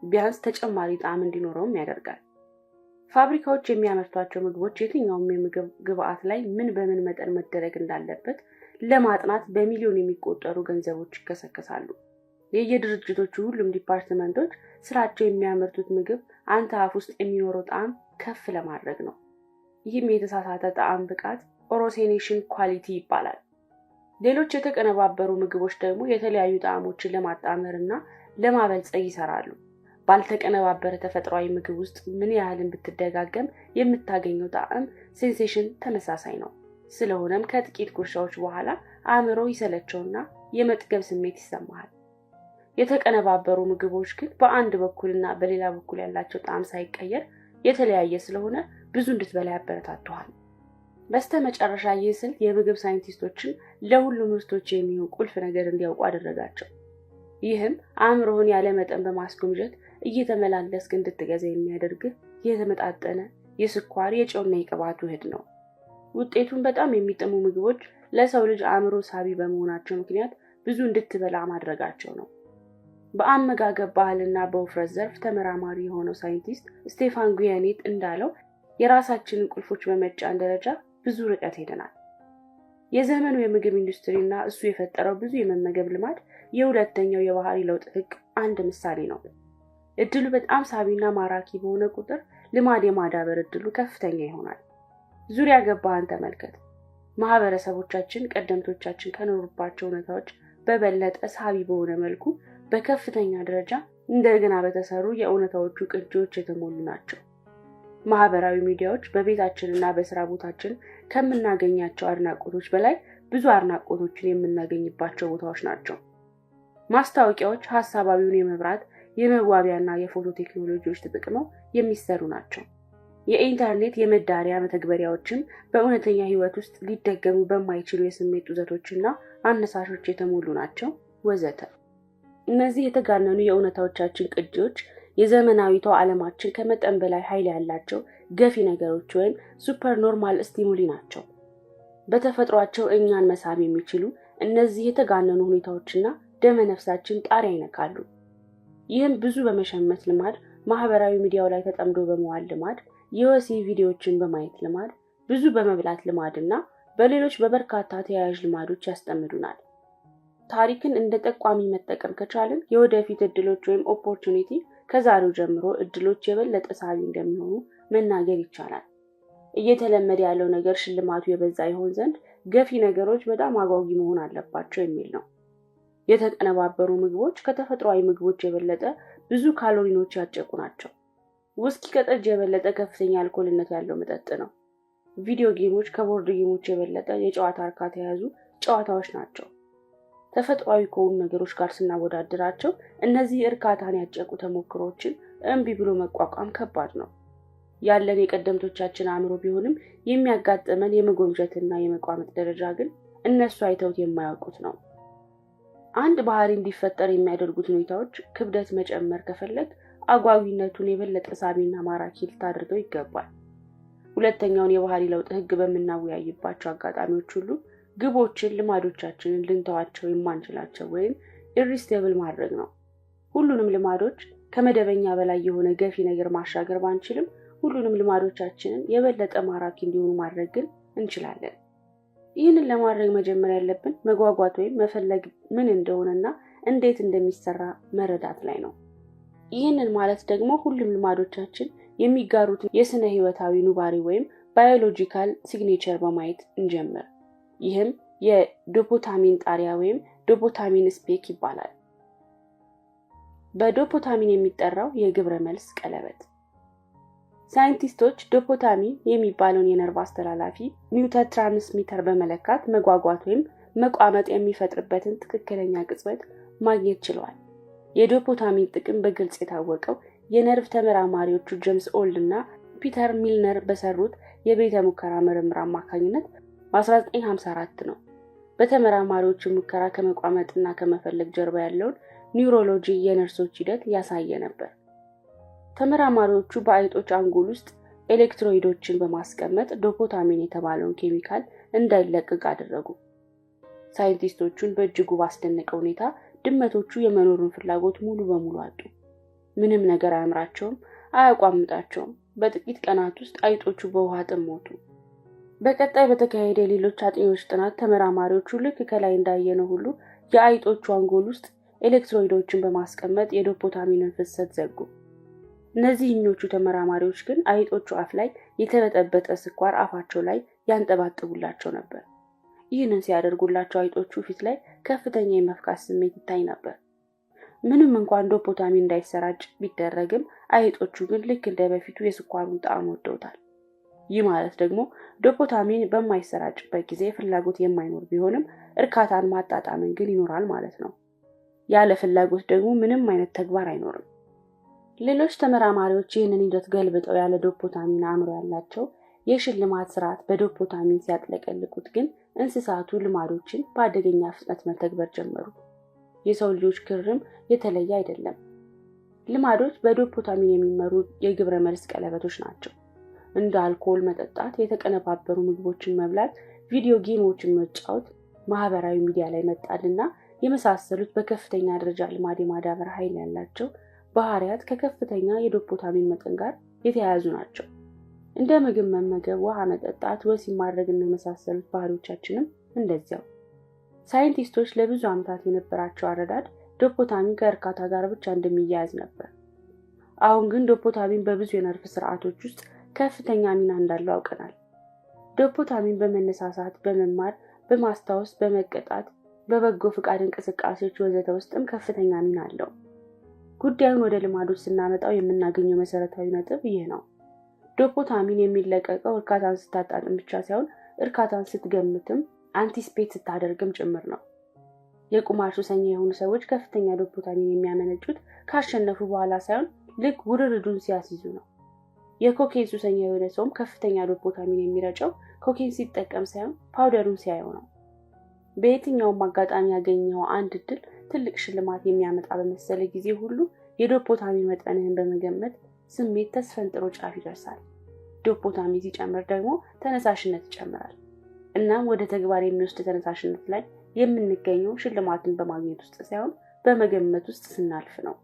ቢያንስ ተጨማሪ ጣዕም እንዲኖረውም ያደርጋል። ፋብሪካዎች የሚያመርቷቸው ምግቦች የትኛውም የምግብ ግብአት ላይ ምን በምን መጠን መደረግ እንዳለበት ለማጥናት በሚሊዮን የሚቆጠሩ ገንዘቦች ይከሰከሳሉ። የየድርጅቶቹ ሁሉም ዲፓርትመንቶች ስራቸው የሚያመርቱት ምግብ አንተ አፍ ውስጥ የሚኖረው ጣዕም ከፍ ለማድረግ ነው። ይህም የተሳሳተ ጣዕም ብቃት orosensation quality ይባላል። ሌሎች የተቀነባበሩ ምግቦች ደግሞ የተለያዩ ጣዕሞችን ለማጣመር እና ለማበልጸግ ይሰራሉ። ባልተቀነባበረ ተፈጥሯዊ ምግብ ውስጥ ምን ያህልን ብትደጋገም የምታገኘው ጣዕም sensation ተመሳሳይ ነው። ስለሆነም ከጥቂት ጉርሻዎች በኋላ አእምሮ ይሰለቸውና የመጥገብ ስሜት ይሰማሃል። የተቀነባበሩ ምግቦች ግን በአንድ በኩልና በሌላ በኩል ያላቸው ጣዕም ሳይቀየር የተለያየ ስለሆነ ብዙ እንድትበላ ያበረታቱሃል። በስተመጨረሻ ይህ ስልት የምግብ ሳይንቲስቶችን ለሁሉም ምርቶች የሚሆን ቁልፍ ነገር እንዲያውቁ አደረጋቸው። ይህም አእምሮህን ያለ መጠን በማስጎምጀት እየተመላለስክ እንድትገዛ የሚያደርግህ የተመጣጠነ የስኳር፣ የጨውና የቅባት ውህድ ነው። ውጤቱን በጣም የሚጥሙ ምግቦች ለሰው ልጅ አእምሮ ሳቢ በመሆናቸው ምክንያት ብዙ እንድትበላ ማድረጋቸው ነው። በአመጋገብ ባህልና በውፍረት ዘርፍ ተመራማሪ የሆነው ሳይንቲስት ስቴፋን ጉየኔት እንዳለው የራሳችንን ቁልፎች በመጫን ደረጃ ብዙ ርቀት ሄደናል። የዘመኑ የምግብ ኢንዱስትሪና እሱ የፈጠረው ብዙ የመመገብ ልማድ የሁለተኛው የባህሪ ለውጥ ህግ አንድ ምሳሌ ነው። እድሉ በጣም ሳቢና ማራኪ በሆነ ቁጥር ልማድ የማዳበር እድሉ ከፍተኛ ይሆናል። ዙሪያ ገባህን ተመልከት። ማህበረሰቦቻችን ቀደምቶቻችን ከኖሩባቸው እውነታዎች በበለጠ ሳቢ በሆነ መልኩ በከፍተኛ ደረጃ እንደገና በተሰሩ የእውነታዎቹ ቅጂዎች የተሞሉ ናቸው። ማህበራዊ ሚዲያዎች በቤታችንና በስራ ቦታችን ከምናገኛቸው አድናቆቶች በላይ ብዙ አድናቆቶችን የምናገኝባቸው ቦታዎች ናቸው። ማስታወቂያዎች ሀሳባዊውን የመብራት፣ የመዋቢያና የፎቶ ቴክኖሎጂዎች ተጠቅመው የሚሰሩ ናቸው። የኢንተርኔት የመዳሪያ መተግበሪያዎችም በእውነተኛ ህይወት ውስጥ ሊደገሙ በማይችሉ የስሜት ጡዘቶችና አነሳሾች የተሞሉ ናቸው፣ ወዘተ። እነዚህ የተጋነኑ የእውነታዎቻችን ቅጂዎች የዘመናዊቷ ዓለማችን ከመጠን በላይ ኃይል ያላቸው ገፊ ነገሮች ወይም supernormal stimuli ናቸው። በተፈጥሯቸው እኛን መሳብ የሚችሉ እነዚህ የተጋነኑ ሁኔታዎችና ደመነፍሳችን ጣሪያ ይነካሉ። ይህም ብዙ በመሸመት ልማድ፣ ማህበራዊ ሚዲያው ላይ ተጠምዶ በመዋል ልማድ፣ የወሲብ ቪዲዮዎችን በማየት ልማድ፣ ብዙ በመብላት ልማድ እና በሌሎች በበርካታ ተያያዥ ልማዶች ያስጠምዱናል። ታሪክን እንደ ጠቋሚ መጠቀም ከቻልን የወደፊት እድሎች ወይም opportunity ከዛሬው ጀምሮ እድሎች የበለጠ ሳቢ እንደሚሆኑ መናገር ይቻላል። እየተለመደ ያለው ነገር ሽልማቱ የበዛ ይሆን ዘንድ ገፊ ነገሮች በጣም አጓጊ መሆን አለባቸው የሚል ነው። የተቀነባበሩ ምግቦች ከተፈጥሯዊ ምግቦች የበለጠ ብዙ ካሎሪኖች ያጨቁ ናቸው። ውስኪ ከጠጅ የበለጠ ከፍተኛ አልኮልነት ያለው መጠጥ ነው። ቪዲዮ ጌሞች ከቦርድ ጌሞች የበለጠ የጨዋታ እርካታ የያዙ ጨዋታዎች ናቸው። ተፈጥሯዊ ከሆኑ ነገሮች ጋር ስናወዳድራቸው እነዚህ እርካታን ያጨቁ ተሞክሮዎችን እምቢ ብሎ መቋቋም ከባድ ነው። ያለን የቀደምቶቻችን አእምሮ ቢሆንም የሚያጋጥመን የመጎምጀትና የመቋመጥ ደረጃ ግን እነሱ አይተውት የማያውቁት ነው። አንድ ባህሪ እንዲፈጠር የሚያደርጉት ሁኔታዎች ክብደት መጨመር ከፈለግ አጓጊነቱን የበለጠ ሳቢና ማራኪ ልታደርገው ይገባል። ሁለተኛውን የባህሪ ለውጥ ህግ በምናወያይባቸው አጋጣሚዎች ሁሉ ግቦችን፣ ልማዶቻችንን ልንተዋቸው የማንችላቸው ወይም irresistible ማድረግ ነው። ሁሉንም ልማዶች ከመደበኛ በላይ የሆነ ገፊ ነገር ማሻገር ባንችልም ሁሉንም ልማዶቻችንን የበለጠ ማራኪ እንዲሆኑ ማድረግ ግን እንችላለን። ይህንን ለማድረግ መጀመር ያለብን መጓጓት ወይም መፈለግ ምን እንደሆነና እንዴት እንደሚሰራ መረዳት ላይ ነው። ይህንን ማለት ደግሞ ሁሉም ልማዶቻችን የሚጋሩትን የስነ ህይወታዊ ኑባሬ ወይም biological signature በማየት እንጀምር። ይህም የዶፖታሚን ጣሪያ ወይም dopamine spike ይባላል። በዶፖታሚን የሚጠራው የግብረ መልስ ቀለበት። ሳይንቲስቶች ዶፖታሚን የሚባለውን የነርቭ አስተላላፊ neurotransmitter በመለካት መጓጓት ወይም መቋመጥ የሚፈጥርበትን ትክክለኛ ቅጽበት ማግኘት ችለዋል። የዶፖታሚን ጥቅም በግልጽ የታወቀው የነርቭ ተመራማሪዎቹ ጄምስ ኦልድ እና ፒተር ሚልነር በሰሩት የቤተ ሙከራ ምርምር አማካኝነት በ1954 ነው። በተመራማሪዎቹ ሙከራ ከመቋመጥና ከመፈለግ ጀርባ ያለውን neurology የነርቮች ሂደት ያሳየ ነበር። ተመራማሪዎቹ በአይጦች አንጎል ውስጥ ኤሌክትሮይዶችን በማስቀመጥ ዶፖታሚን የተባለውን ኬሚካል እንዳይለቀቅ አደረጉ። ሳይንቲስቶቹን በእጅጉ ባስደነቀ ሁኔታ ድመቶቹ የመኖሩን ፍላጎት ሙሉ በሙሉ አጡ። ምንም ነገር አያምራቸውም፣ አያቋምጣቸውም። በጥቂት ቀናት ውስጥ አይጦቹ በውሃ ጥም ሞቱ። በቀጣይ በተካሄደ የሌሎች አጥኚዎች ጥናት ተመራማሪዎቹ ልክ ከላይ እንዳየነው ሁሉ የአይጦቹ አንጎል ውስጥ ኤሌክትሮይዶችን በማስቀመጥ የዶፖታሚንን ፍሰት ዘጉ። እነዚህኞቹ ተመራማሪዎች ግን አይጦቹ አፍ ላይ የተበጠበጠ ስኳር አፋቸው ላይ ያንጠባጥቡላቸው ነበር። ይህንን ሲያደርጉላቸው አይጦቹ ፊት ላይ ከፍተኛ የመፍካት ስሜት ይታይ ነበር። ምንም እንኳን ዶፖታሚን እንዳይሰራጭ ቢደረግም አይጦቹ ግን ልክ እንደ በፊቱ የስኳሩን ጣዕም ወደውታል። ይህ ማለት ደግሞ ዶፖታሚን በማይሰራጭበት ጊዜ ፍላጎት የማይኖር ቢሆንም እርካታን ማጣጣምን ግን ይኖራል ማለት ነው። ያለ ፍላጎት ደግሞ ምንም አይነት ተግባር አይኖርም። ሌሎች ተመራማሪዎች ይህንን ሂደት ገልብጠው ያለ ዶፖታሚን አእምሮ ያላቸው የሽልማት ስርዓት በዶፖታሚን ሲያጥለቀልቁት ግን እንስሳቱ ልማዶችን በአደገኛ ፍጥነት መተግበር ጀመሩ። የሰው ልጆች ክርም የተለየ አይደለም። ልማዶች በዶፖታሚን የሚመሩ የግብረ መልስ ቀለበቶች ናቸው። እንደ አልኮል መጠጣት፣ የተቀነባበሩ ምግቦችን መብላት፣ video game ኦችን መጫወት፣ ማህበራዊ ሚዲያ ላይ መጣልና የመሳሰሉት በከፍተኛ ደረጃ ልማድ የማዳበር ኃይል ያላቸው ባህሪያት ከከፍተኛ የዶፖታሚን መጠን ጋር የተያያዙ ናቸው። እንደ ምግብ መመገብ፣ ውሃ መጠጣት፣ ወሲብ ማድረግና የመሳሰሉት ባህሪዎቻችንም እንደዚያው። ሳይንቲስቶች ለብዙ ዓመታት የነበራቸው አረዳድ ዶፖታሚን ከእርካታ ጋር ብቻ እንደሚያያዝ ነበር። አሁን ግን ዶፖታሚን በብዙ የነርቭ ስርዓቶች ውስጥ ከፍተኛ ሚና እንዳለው አውቀናል። ዶፖታሚን በመነሳሳት፣ በመማር፣ በማስታወስ፣ በመቀጣት፣ በበጎ ፍቃድ እንቅስቃሴዎች ወዘተ ውስጥም ከፍተኛ ሚና አለው። ጉዳዩን ወደ ልማዶች ስናመጣው የምናገኘው መሰረታዊ ነጥብ ይህ ነው። ዶፖታሚን የሚለቀቀው እርካታን ስታጣጥም ብቻ ሳይሆን እርካታን ስትገምትም anticipate ስታደርግም ጭምር ነው። የቁማር ሱሰኛ የሆኑ ሰዎች ከፍተኛ ዶፖታሚን የሚያመነጩት ካሸነፉ በኋላ ሳይሆን ልክ ውርርዱን ሲያስይዙ ነው። የኮኬን ሱሰኛ የሆነ ሰውም ከፍተኛ ዶፖታሚን የሚረጨው ኮኬን ሲጠቀም ሳይሆን powder ኡን ሲያየው ነው። በየትኛውም አጋጣሚ ያገኘው አንድ እድል ትልቅ ሽልማት የሚያመጣ በመሰለ ጊዜ ሁሉ የዶፖታሚን መጠንህን በመገመት ስሜት ተስፈንጥሮ ጫፍ ይደርሳል። ዶፖታሚን ሲጨምር ደግሞ ተነሳሽነት ይጨምራል። እናም ወደ ተግባር የሚወስድ ተነሳሽነት ላይ የምንገኘው ሽልማትን በማግኘት ውስጥ ሳይሆን በመገመት ውስጥ ስናልፍ ነው።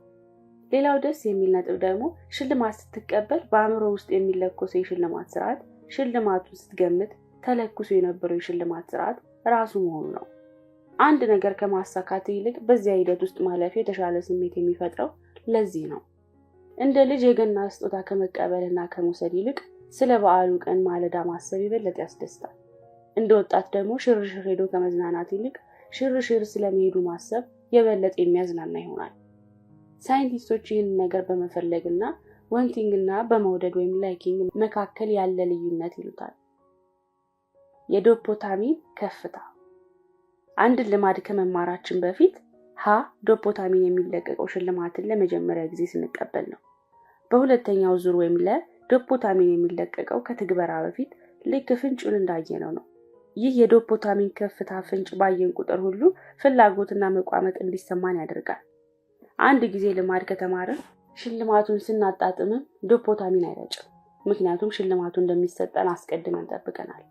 ሌላው ደስ የሚል ነጥብ ደግሞ ሽልማት ስትቀበል በአእምሮ ውስጥ የሚለኮሰው የሽልማት ስርዓት ሽልማቱን ስትገምት ተለኩሶ የነበረው የሽልማት ስርዓት ራሱ መሆኑ ነው። አንድ ነገር ከማሳካት ይልቅ በዚያ ሂደት ውስጥ ማለፍ የተሻለ ስሜት የሚፈጥረው ለዚህ ነው። እንደ ልጅ የገና ስጦታ ከመቀበልና ከመውሰድ ይልቅ ስለ በዓሉ ቀን ማለዳ ማሰብ የበለጠ ያስደስታል። እንደ ወጣት ደግሞ ሽርሽር ሄዶ ከመዝናናት ይልቅ ሽርሽር ስለመሄዱ ማሰብ የበለጠ የሚያዝናና ይሆናል። ሳይንቲስቶች ይህንን ነገር በመፈለግና wanting እና በመውደድ ወይም liking መካከል ያለ ልዩነት ይሉታል። የዶፖታሚን ከፍታ። አንድን ልማድ ከመማራችን በፊት ሀ ዶፖታሚን የሚለቀቀው ሽልማትን ለመጀመሪያ ጊዜ ስንቀበል ነው። በሁለተኛው ዙር ወይም ለ ዶፖታሚን የሚለቀቀው ከትግበራ በፊት ልክ ፍንጩን እንዳየነው ነው። ይህ የዶፖታሚን ከፍታ ፍንጭ ባየን ቁጥር ሁሉ ፍላጎትና መቋመጥ እንዲሰማን ያደርጋል። አንድ ጊዜ ልማድ ከተማርን ሽልማቱን ስናጣጥምም ዶፖታሚን አይረጭም። ምክንያቱም ሽልማቱ እንደሚሰጠን አስቀድመን ጠብቀናል።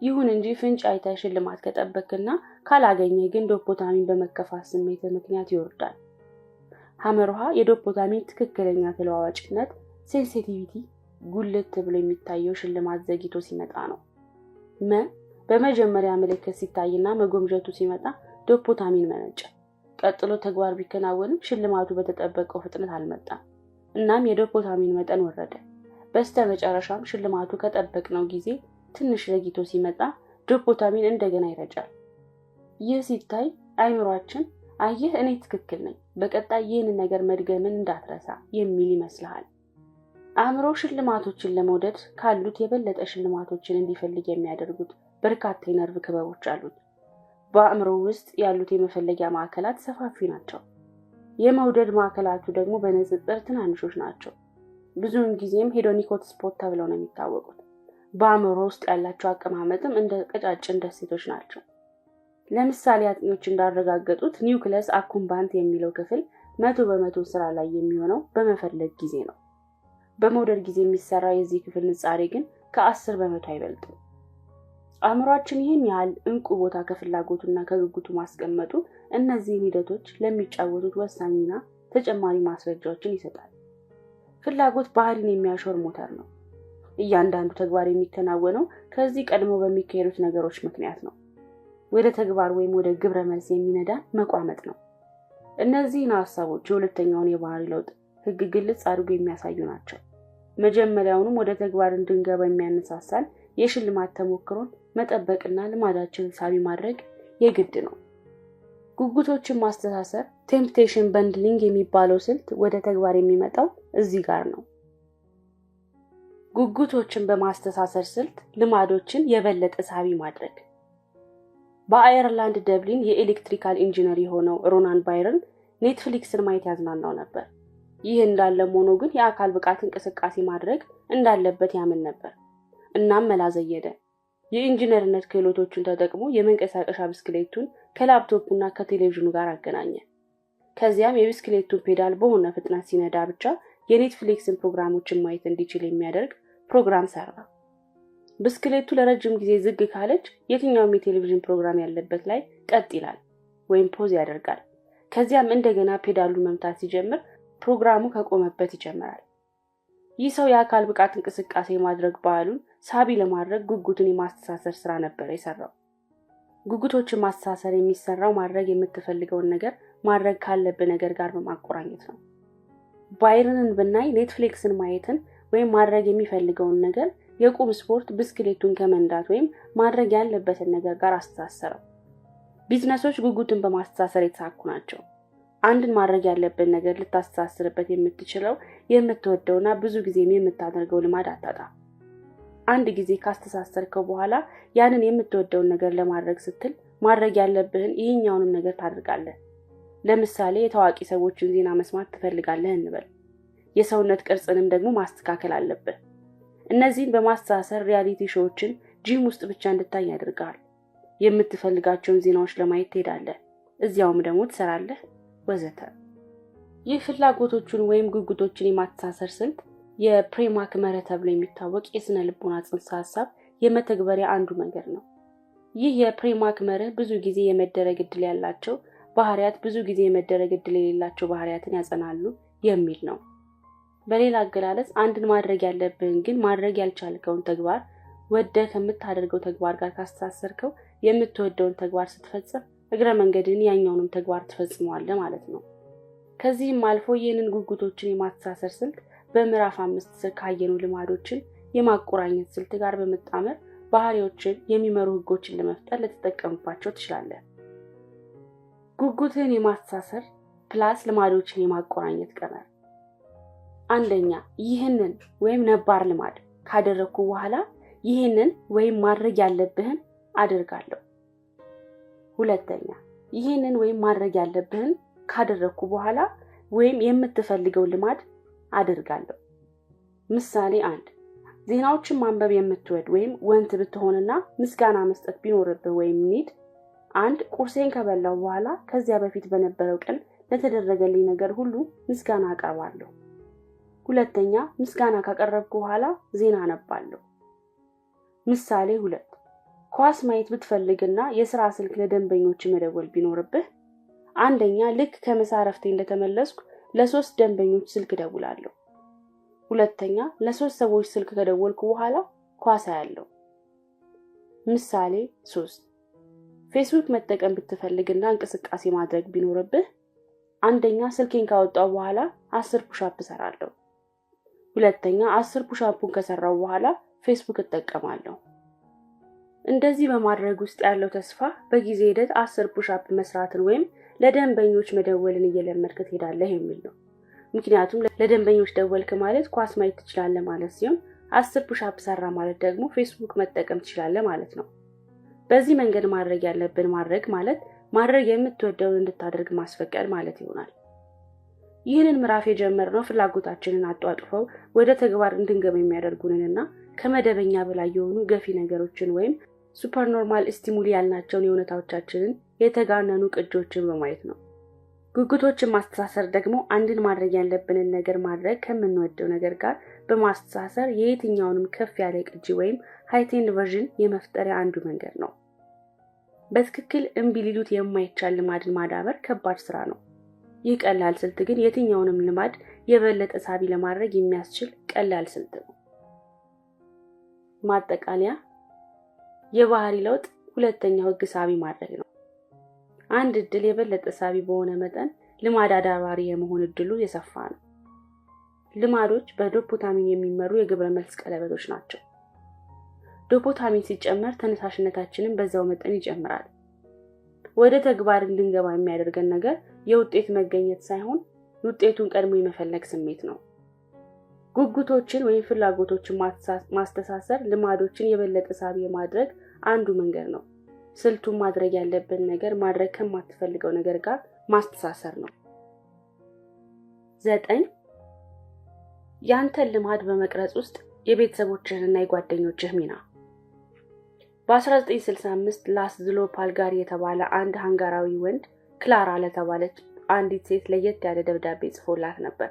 ይሁን እንጂ ፍንጭ አይተህ ሽልማት ከጠበክና ካላገኘህ ግን ዶፖታሚን በመከፋት ስሜት ምክንያት ይወርዳል። ሐመርሃ የዶፖታሚን ትክክለኛ ተለዋዋጭነት sensitivity ጉልት ብሎ የሚታየው ሽልማት ዘግይቶ ሲመጣ ነው። መ በመጀመሪያ ምልክት ሲታይና መጎምጀቱ ሲመጣ ዶፖታሚን መነጨ። ቀጥሎ ተግባር ቢከናወንም ሽልማቱ በተጠበቀው ፍጥነት አልመጣም። እናም የዶፖታሚን መጠን ወረደ። በስተ መጨረሻም ሽልማቱ ከጠበቅነው ጊዜ ትንሽ ዘግይቶ ሲመጣ ዶፖታሚን እንደገና ይረጫል። ይህ ሲታይ አይምሯችን አየህ እኔ ትክክል ነኝ፣ በቀጣይ ይህንን ነገር መድገምን እንዳትረሳ የሚል ይመስልሃል። አእምሮ ሽልማቶችን ለመውደድ ካሉት የበለጠ ሽልማቶችን እንዲፈልግ የሚያደርጉት በርካታ የነርቭ ክበቦች አሉት። በአእምሮ ውስጥ ያሉት የመፈለጊያ ማዕከላት ሰፋፊ ናቸው። የመውደድ ማዕከላቱ ደግሞ በንጽጽር ትናንሾች ናቸው። ብዙውን ጊዜም hedonic hotspot ተብለው ነው የሚታወቁት። በአእምሮ ውስጥ ያላቸው አቀማመጥም እንደ ቀጫጭን ደሴቶች ናቸው። ለምሳሌ አጥኚዎች እንዳረጋገጡት nucleus accumbens የሚለው ክፍል 100% ስራ ላይ የሚሆነው በመፈለግ ጊዜ ነው። በመውደድ ጊዜ የሚሰራ የዚህ ክፍል ንጻሬ ግን ከ10% አይበልጥም። አእምሯችን ይህን ያህል እንቁ ቦታ ከፍላጎቱና ከጉጉቱ ማስቀመጡ እነዚህን ሂደቶች ለሚጫወቱት ወሳኝ ሚና ተጨማሪ ማስረጃዎችን ይሰጣል። ፍላጎት ባህሪን የሚያሾር ሞተር ነው። እያንዳንዱ ተግባር የሚከናወነው ከዚህ ቀድሞ በሚካሄዱት ነገሮች ምክንያት ነው። ወደ ተግባር ወይም ወደ ግብረ መልስ የሚነዳን መቋመጥ ነው። እነዚህን ሀሳቦች የሁለተኛውን የባህሪ ለውጥ ህግ ግልጽ አድርጎ የሚያሳዩ ናቸው። መጀመሪያውንም ወደ ተግባር እንድንገባ የሚያነሳሳን የሽልማት ተሞክሮን መጠበቅና ልማዳችንን ሳቢ ማድረግ የግድ ነው። ጉጉቶችን ማስተሳሰር temptation bundling የሚባለው ስልት ወደ ተግባር የሚመጣው እዚህ ጋር ነው። ጉጉቶችን በማስተሳሰር ስልት ልማዶችን የበለጠ ሳቢ ማድረግ። በአየርላንድ ደብሊን የ electrical engineer የሆነው ሮናን ባይረን ኔትፍሊክስን ማየት ያዝናናው ነበር። ይህ እንዳለም ሆኖ ግን የአካል ብቃት እንቅስቃሴ ማድረግ እንዳለበት ያምን ነበር። እናም መላ ዘየደ። የኢንጂነርነት ክህሎቶቹን ተጠቅሞ የመንቀሳቀሻ ብስክሌቱን ከላፕቶፑና ከቴሌቪዥኑ ጋር አገናኘ። ከዚያም የብስክሌቱን ፔዳል በሆነ ፍጥነት ሲነዳ ብቻ የኔትፍሊክስን ፕሮግራሞችን ማየት እንዲችል የሚያደርግ ፕሮግራም ሰራ። ብስክሌቱ ለረጅም ጊዜ ዝግ ካለች የትኛውም የቴሌቪዥን ፕሮግራም ያለበት ላይ ቀጥ ይላል ወይም pause ያደርጋል። ከዚያም እንደገና ፔዳሉን መምታት ሲጀምር ፕሮግራሙ ከቆመበት ይጀምራል። ይህ ሰው የአካል ብቃት እንቅስቃሴ የማድረግ ባህሉን ሳቢ ለማድረግ ጉጉትን የማስተሳሰር ስራ ነበር የሰራው። ጉጉቶችን ማስተሳሰር የሚሰራው ማድረግ የምትፈልገውን ነገር ማድረግ ካለብህ ነገር ጋር በማቆራኘት ነው። ባይረንን ብናይ ኔትፍሊክስን ማየትን ወይም ማድረግ የሚፈልገውን ነገር የቁም ስፖርት ብስክሌቱን ከመንዳት ወይም ማድረግ ያለበትን ነገር ጋር አስተሳሰረው። ቢዝነሶች ጉጉትን በማስተሳሰር የተሳኩ ናቸው። አንድን ማድረግ ያለብን ነገር ልታስተሳስርበት የምትችለው የምትወደውና ብዙ ጊዜም የምታደርገው ልማድ አታጣ። አንድ ጊዜ ካስተሳሰርከው በኋላ ያንን የምትወደውን ነገር ለማድረግ ስትል ማድረግ ያለብህን ይህኛውንም ነገር ታደርጋለህ። ለምሳሌ የታዋቂ ሰዎችን ዜና መስማት ትፈልጋለህ እንበል። የሰውነት ቅርጽንም ደግሞ ማስተካከል አለብህ። እነዚህን በማስተሳሰር reality show ዎችን ጂም ውስጥ ብቻ እንድታይ ያደርግሃል። የምትፈልጋቸውን ዜናዎች ለማየት ትሄዳለህ፣ እዚያውም ደግሞ ትሰራለህ ወዘተ። ይህ ፍላጎቶቹን ወይም ጉጉቶችን የማስተሳሰር ስልት የፕሬማክ መርህ ተብሎ የሚታወቅ የስነ ልቦና ጽንሰ ሀሳብ የመተግበሪያ አንዱ መንገድ ነው። ይህ የፕሬማክ መርህ ብዙ ጊዜ የመደረግ እድል ያላቸው ባህሪያት ብዙ ጊዜ የመደረግ እድል የሌላቸው ባህሪያትን ያጸናሉ የሚል ነው። በሌላ አገላለጽ አንድን ማድረግ ያለብህን ግን ማድረግ ያልቻልከውን ተግባር ወደህ ከምታደርገው ተግባር ጋር ካስተሳሰርከው የምትወደውን ተግባር ስትፈጽም እግረ መንገድን ያኛውንም ተግባር ትፈጽመዋለህ ማለት ነው። ከዚህም አልፎ ይህንን ጉጉቶችን የማስተሳሰር ስልት በምዕራፍ 5 ስር ካየነው ልማዶችን የማቆራኘት ስልት ጋር በመጣመር ባህሪዎችን የሚመሩ ህጎችን ለመፍጠር ልትጠቀምባቸው ትችላለህ። ጉጉትን የማስተሳሰር plus ልማዶችን የማቆራኘት ቀመር። አንደኛ፣ ይህንን ወይም ነባር ልማድ ካደረግኩ በኋላ ይህንን ወይም ማድረግ ያለብህን አደርጋለሁ። ሁለተኛ፣ ይህንን ወይም ማድረግ ያለብህን ካደረግኩ በኋላ ወይም የምትፈልገው ልማድ አደርጋለሁ። ምሳሌ 1፣ ዜናዎችን ማንበብ የምትወድ ወይም want ብትሆንና ምስጋና መስጠት ቢኖርብህ ወይም need፣ 1፣ ቁርሴን ከበላሁ በኋላ ከዚያ በፊት በነበረው ቀን ለተደረገልኝ ነገር ሁሉ ምስጋና አቀርባለሁ። ሁለተኛ፣ ምስጋና ካቀረብኩ በኋላ ዜና አነባለሁ። ምሳሌ 2፣ ኳስ ማየት ብትፈልግና የስራ ስልክ ለደንበኞች መደወል ቢኖርብህ፣ አንደኛ፣ ልክ ከምሳ እረፍቴ እንደተመለስኩ ለ3 ደንበኞች ስልክ እደውላለሁ። ሁለተኛ፣ ለ3 ሰዎች ስልክ ከደወልኩ በኋላ ኳስ አያለሁ። ምሳሌ 3፣ ፌስቡክ መጠቀም ብትፈልግና እንቅስቃሴ ማድረግ ቢኖርብህ፣ አንደኛ፣ ስልኬን ካወጣሁ በኋላ 10 push-up እሰራለሁ። ሁለተኛ፣ 10 push-up ኡን ከሰራሁ በኋላ ፌስቡክ እጠቀማለሁ። እንደዚህ በማድረግ ውስጥ ያለው ተስፋ በጊዜ ሂደት 10 push-up መስራትን ወይም ለደንበኞች መደወልን እየለመድክ ትሄዳለህ የሚል ነው። ምክንያቱም ለደንበኞች ደወልክ ማለት ኳስ ማየት ትችላለህ ማለት ሲሆን 10 push-up ሰራ ማለት ደግሞ ፌስቡክ መጠቀም ትችላለህ ማለት ነው። በዚህ መንገድ ማድረግ ያለብን ማድረግ ማለት ማድረግ የምትወደውን እንድታደርግ ማስፈቀድ ማለት ይሆናል። ይህንን ምዕራፍ የጀመርነው ፍላጎታችንን አጧጡፈው ወደ ተግባር እንድንገባ የሚያደርጉንንና ከመደበኛ በላይ የሆኑ ገፊ ነገሮችን ወይም supernormal stimuli ያልናቸውን የእውነታዎቻችንን የተጋነኑ ቅጂዎችን በማየት ነው። ጉጉቶችን ማስተሳሰር ደግሞ አንድን ማድረግ ያለብንን ነገር ማድረግ ከምንወደው ነገር ጋር በማስተሳሰር የየትኛውንም ከፍ ያለ ቅጂ ወይም heightened version የመፍጠሪያ አንዱ መንገድ ነው። በትክክል እምቢ ሊሉት የማይቻል ልማድን ማዳበር ከባድ ስራ ነው። ይህ ቀላል ስልት ግን የትኛውንም ልማድ የበለጠ ሳቢ ለማድረግ የሚያስችል ቀላል ስልት ነው። ማጠቃለያ፣ የባህሪ ለውጥ ሁለተኛው ህግ ሳቢ ማድረግ ነው። አንድ እድል የበለጠ ሳቢ በሆነ መጠን ልማድ አዳባሪ የመሆን እድሉ የሰፋ ነው። ልማዶች በዶፓሚን የሚመሩ የግብረ መልስ ቀለበቶች ናቸው። ዶፓሚን ሲጨመር ተነሳሽነታችንን በዛው መጠን ይጨምራል። ወደ ተግባር እንድንገባ የሚያደርገን ነገር የውጤት መገኘት ሳይሆን ውጤቱን ቀድሞ የመፈለግ ስሜት ነው። ጉጉቶችን ወይም ፍላጎቶችን ማስተሳሰር ልማዶችን የበለጠ ሳቢ የማድረግ አንዱ መንገድ ነው። ስልቱን ማድረግ ያለብን ነገር ማድረግ ከማትፈልገው ነገር ጋር ማስተሳሰር ነው። 9፣ ያንተን ልማድ በመቅረጽ ውስጥ የቤተሰቦችህንና የጓደኞችህ ሚና። በ1965 ላስዝሎ ፓልጋሪ የተባለ አንድ ሃንጋራዊ ወንድ ክላራ ለተባለች አንዲት ሴት ለየት ያለ ደብዳቤ ጽፎላት ነበር።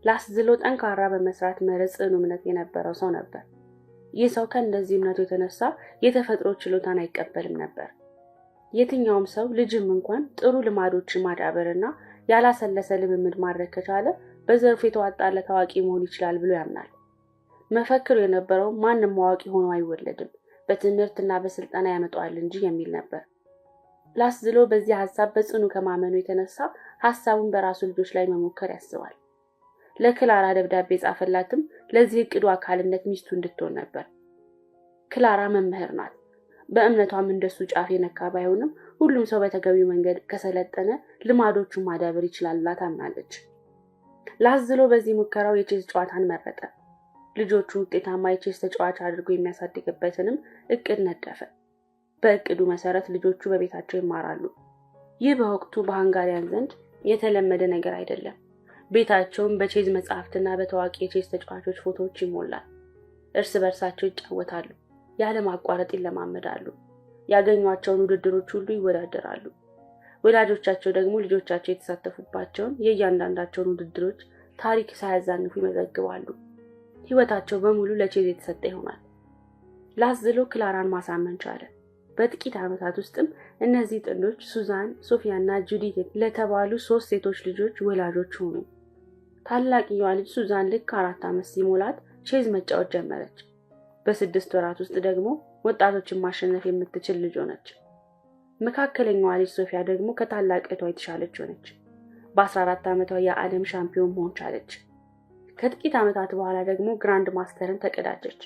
ላስዝሎ ጠንካራ በመስራት መርህ ጽኑ እምነት የነበረው ሰው ነበር። ይህ ሰው ከእንደዚህ እምነቱ የተነሳ የተፈጥሮ ችሎታን አይቀበልም ነበር። የትኛውም ሰው ልጅም እንኳን ጥሩ ልማዶችን ማዳበርና ያላሰለሰ ልምምድ ማድረግ ከቻለ በዘርፉ የተዋጣለት አዋቂ መሆን ይችላል ብሎ ያምናል። መፈክሩ የነበረው ማንም አዋቂ ሆኖ አይወለድም፣ በትምህርትና በስልጠና ያመጣዋል እንጂ የሚል ነበር። ላስዝሎ በዚህ ሀሳብ በጽኑ ከማመኑ የተነሳ ሀሳቡን በራሱ ልጆች ላይ መሞከር ያስባል። ለክላራ ደብዳቤ የጻፈላትም ለዚህ እቅዱ አካልነት ሚስቱ እንድትሆን ነበር። ክላራ መምህር ናት። በእምነቷም እንደሱ ጫፍ የነካ ባይሆንም ሁሉም ሰው በተገቢው መንገድ ከሰለጠነ ልማዶቹን ማዳበር ይችላል ብላ ታምናለች። ላስዝሎ በዚህ ሙከራው የቼዝ ጨዋታን መረጠ። ልጆቹ ውጤታማ የቼዝ ተጫዋች አድርጎ የሚያሳድግበትንም እቅድ ነደፈ። በእቅዱ መሰረት ልጆቹ በቤታቸው ይማራሉ። ይህ በወቅቱ በሃንጋሪያን ዘንድ የተለመደ ነገር አይደለም። ቤታቸውን በቼዝ መጽሐፍትና በታዋቂ የቼዝ ተጫዋቾች ፎቶዎች ይሞላል። እርስ በርሳቸው ይጫወታሉ፣ ያለማቋረጥ ይለማመዳሉ። ያገኟቸውን ውድድሮች ሁሉ ይወዳደራሉ። ወላጆቻቸው ደግሞ ልጆቻቸው የተሳተፉባቸውን የእያንዳንዳቸውን ውድድሮች ታሪክ ሳያዛንፉ ይመዘግባሉ። ሕይወታቸው በሙሉ ለቼዝ የተሰጠ ይሆናል። ላስዝሎ ክላራን ማሳመን ቻለ። በጥቂት ዓመታት ውስጥም እነዚህ ጥንዶች ሱዛን፣ ሶፊያና ጁዲት ለተባሉ 3 ሴቶች ልጆች ወላጆች ሆኑ። ታላቅየዋ ልጅ ሱዛን ልክ 4 ዓመት ሲሞላት ቼዝ መጫወት ጀመረች። በ6 ወራት ውስጥ ደግሞ ወጣቶችን ማሸነፍ የምትችል ልጅ ሆነች። መካከለኛዋ ልጅ ሶፊያ ደግሞ ከታላቅ እህቷ የተሻለች ሆነች። በ14 ዓመቷ የዓለም ሻምፒዮን መሆን ቻለች። ከጥቂት ዓመታት በኋላ ደግሞ grand master ን ተቀዳጀች።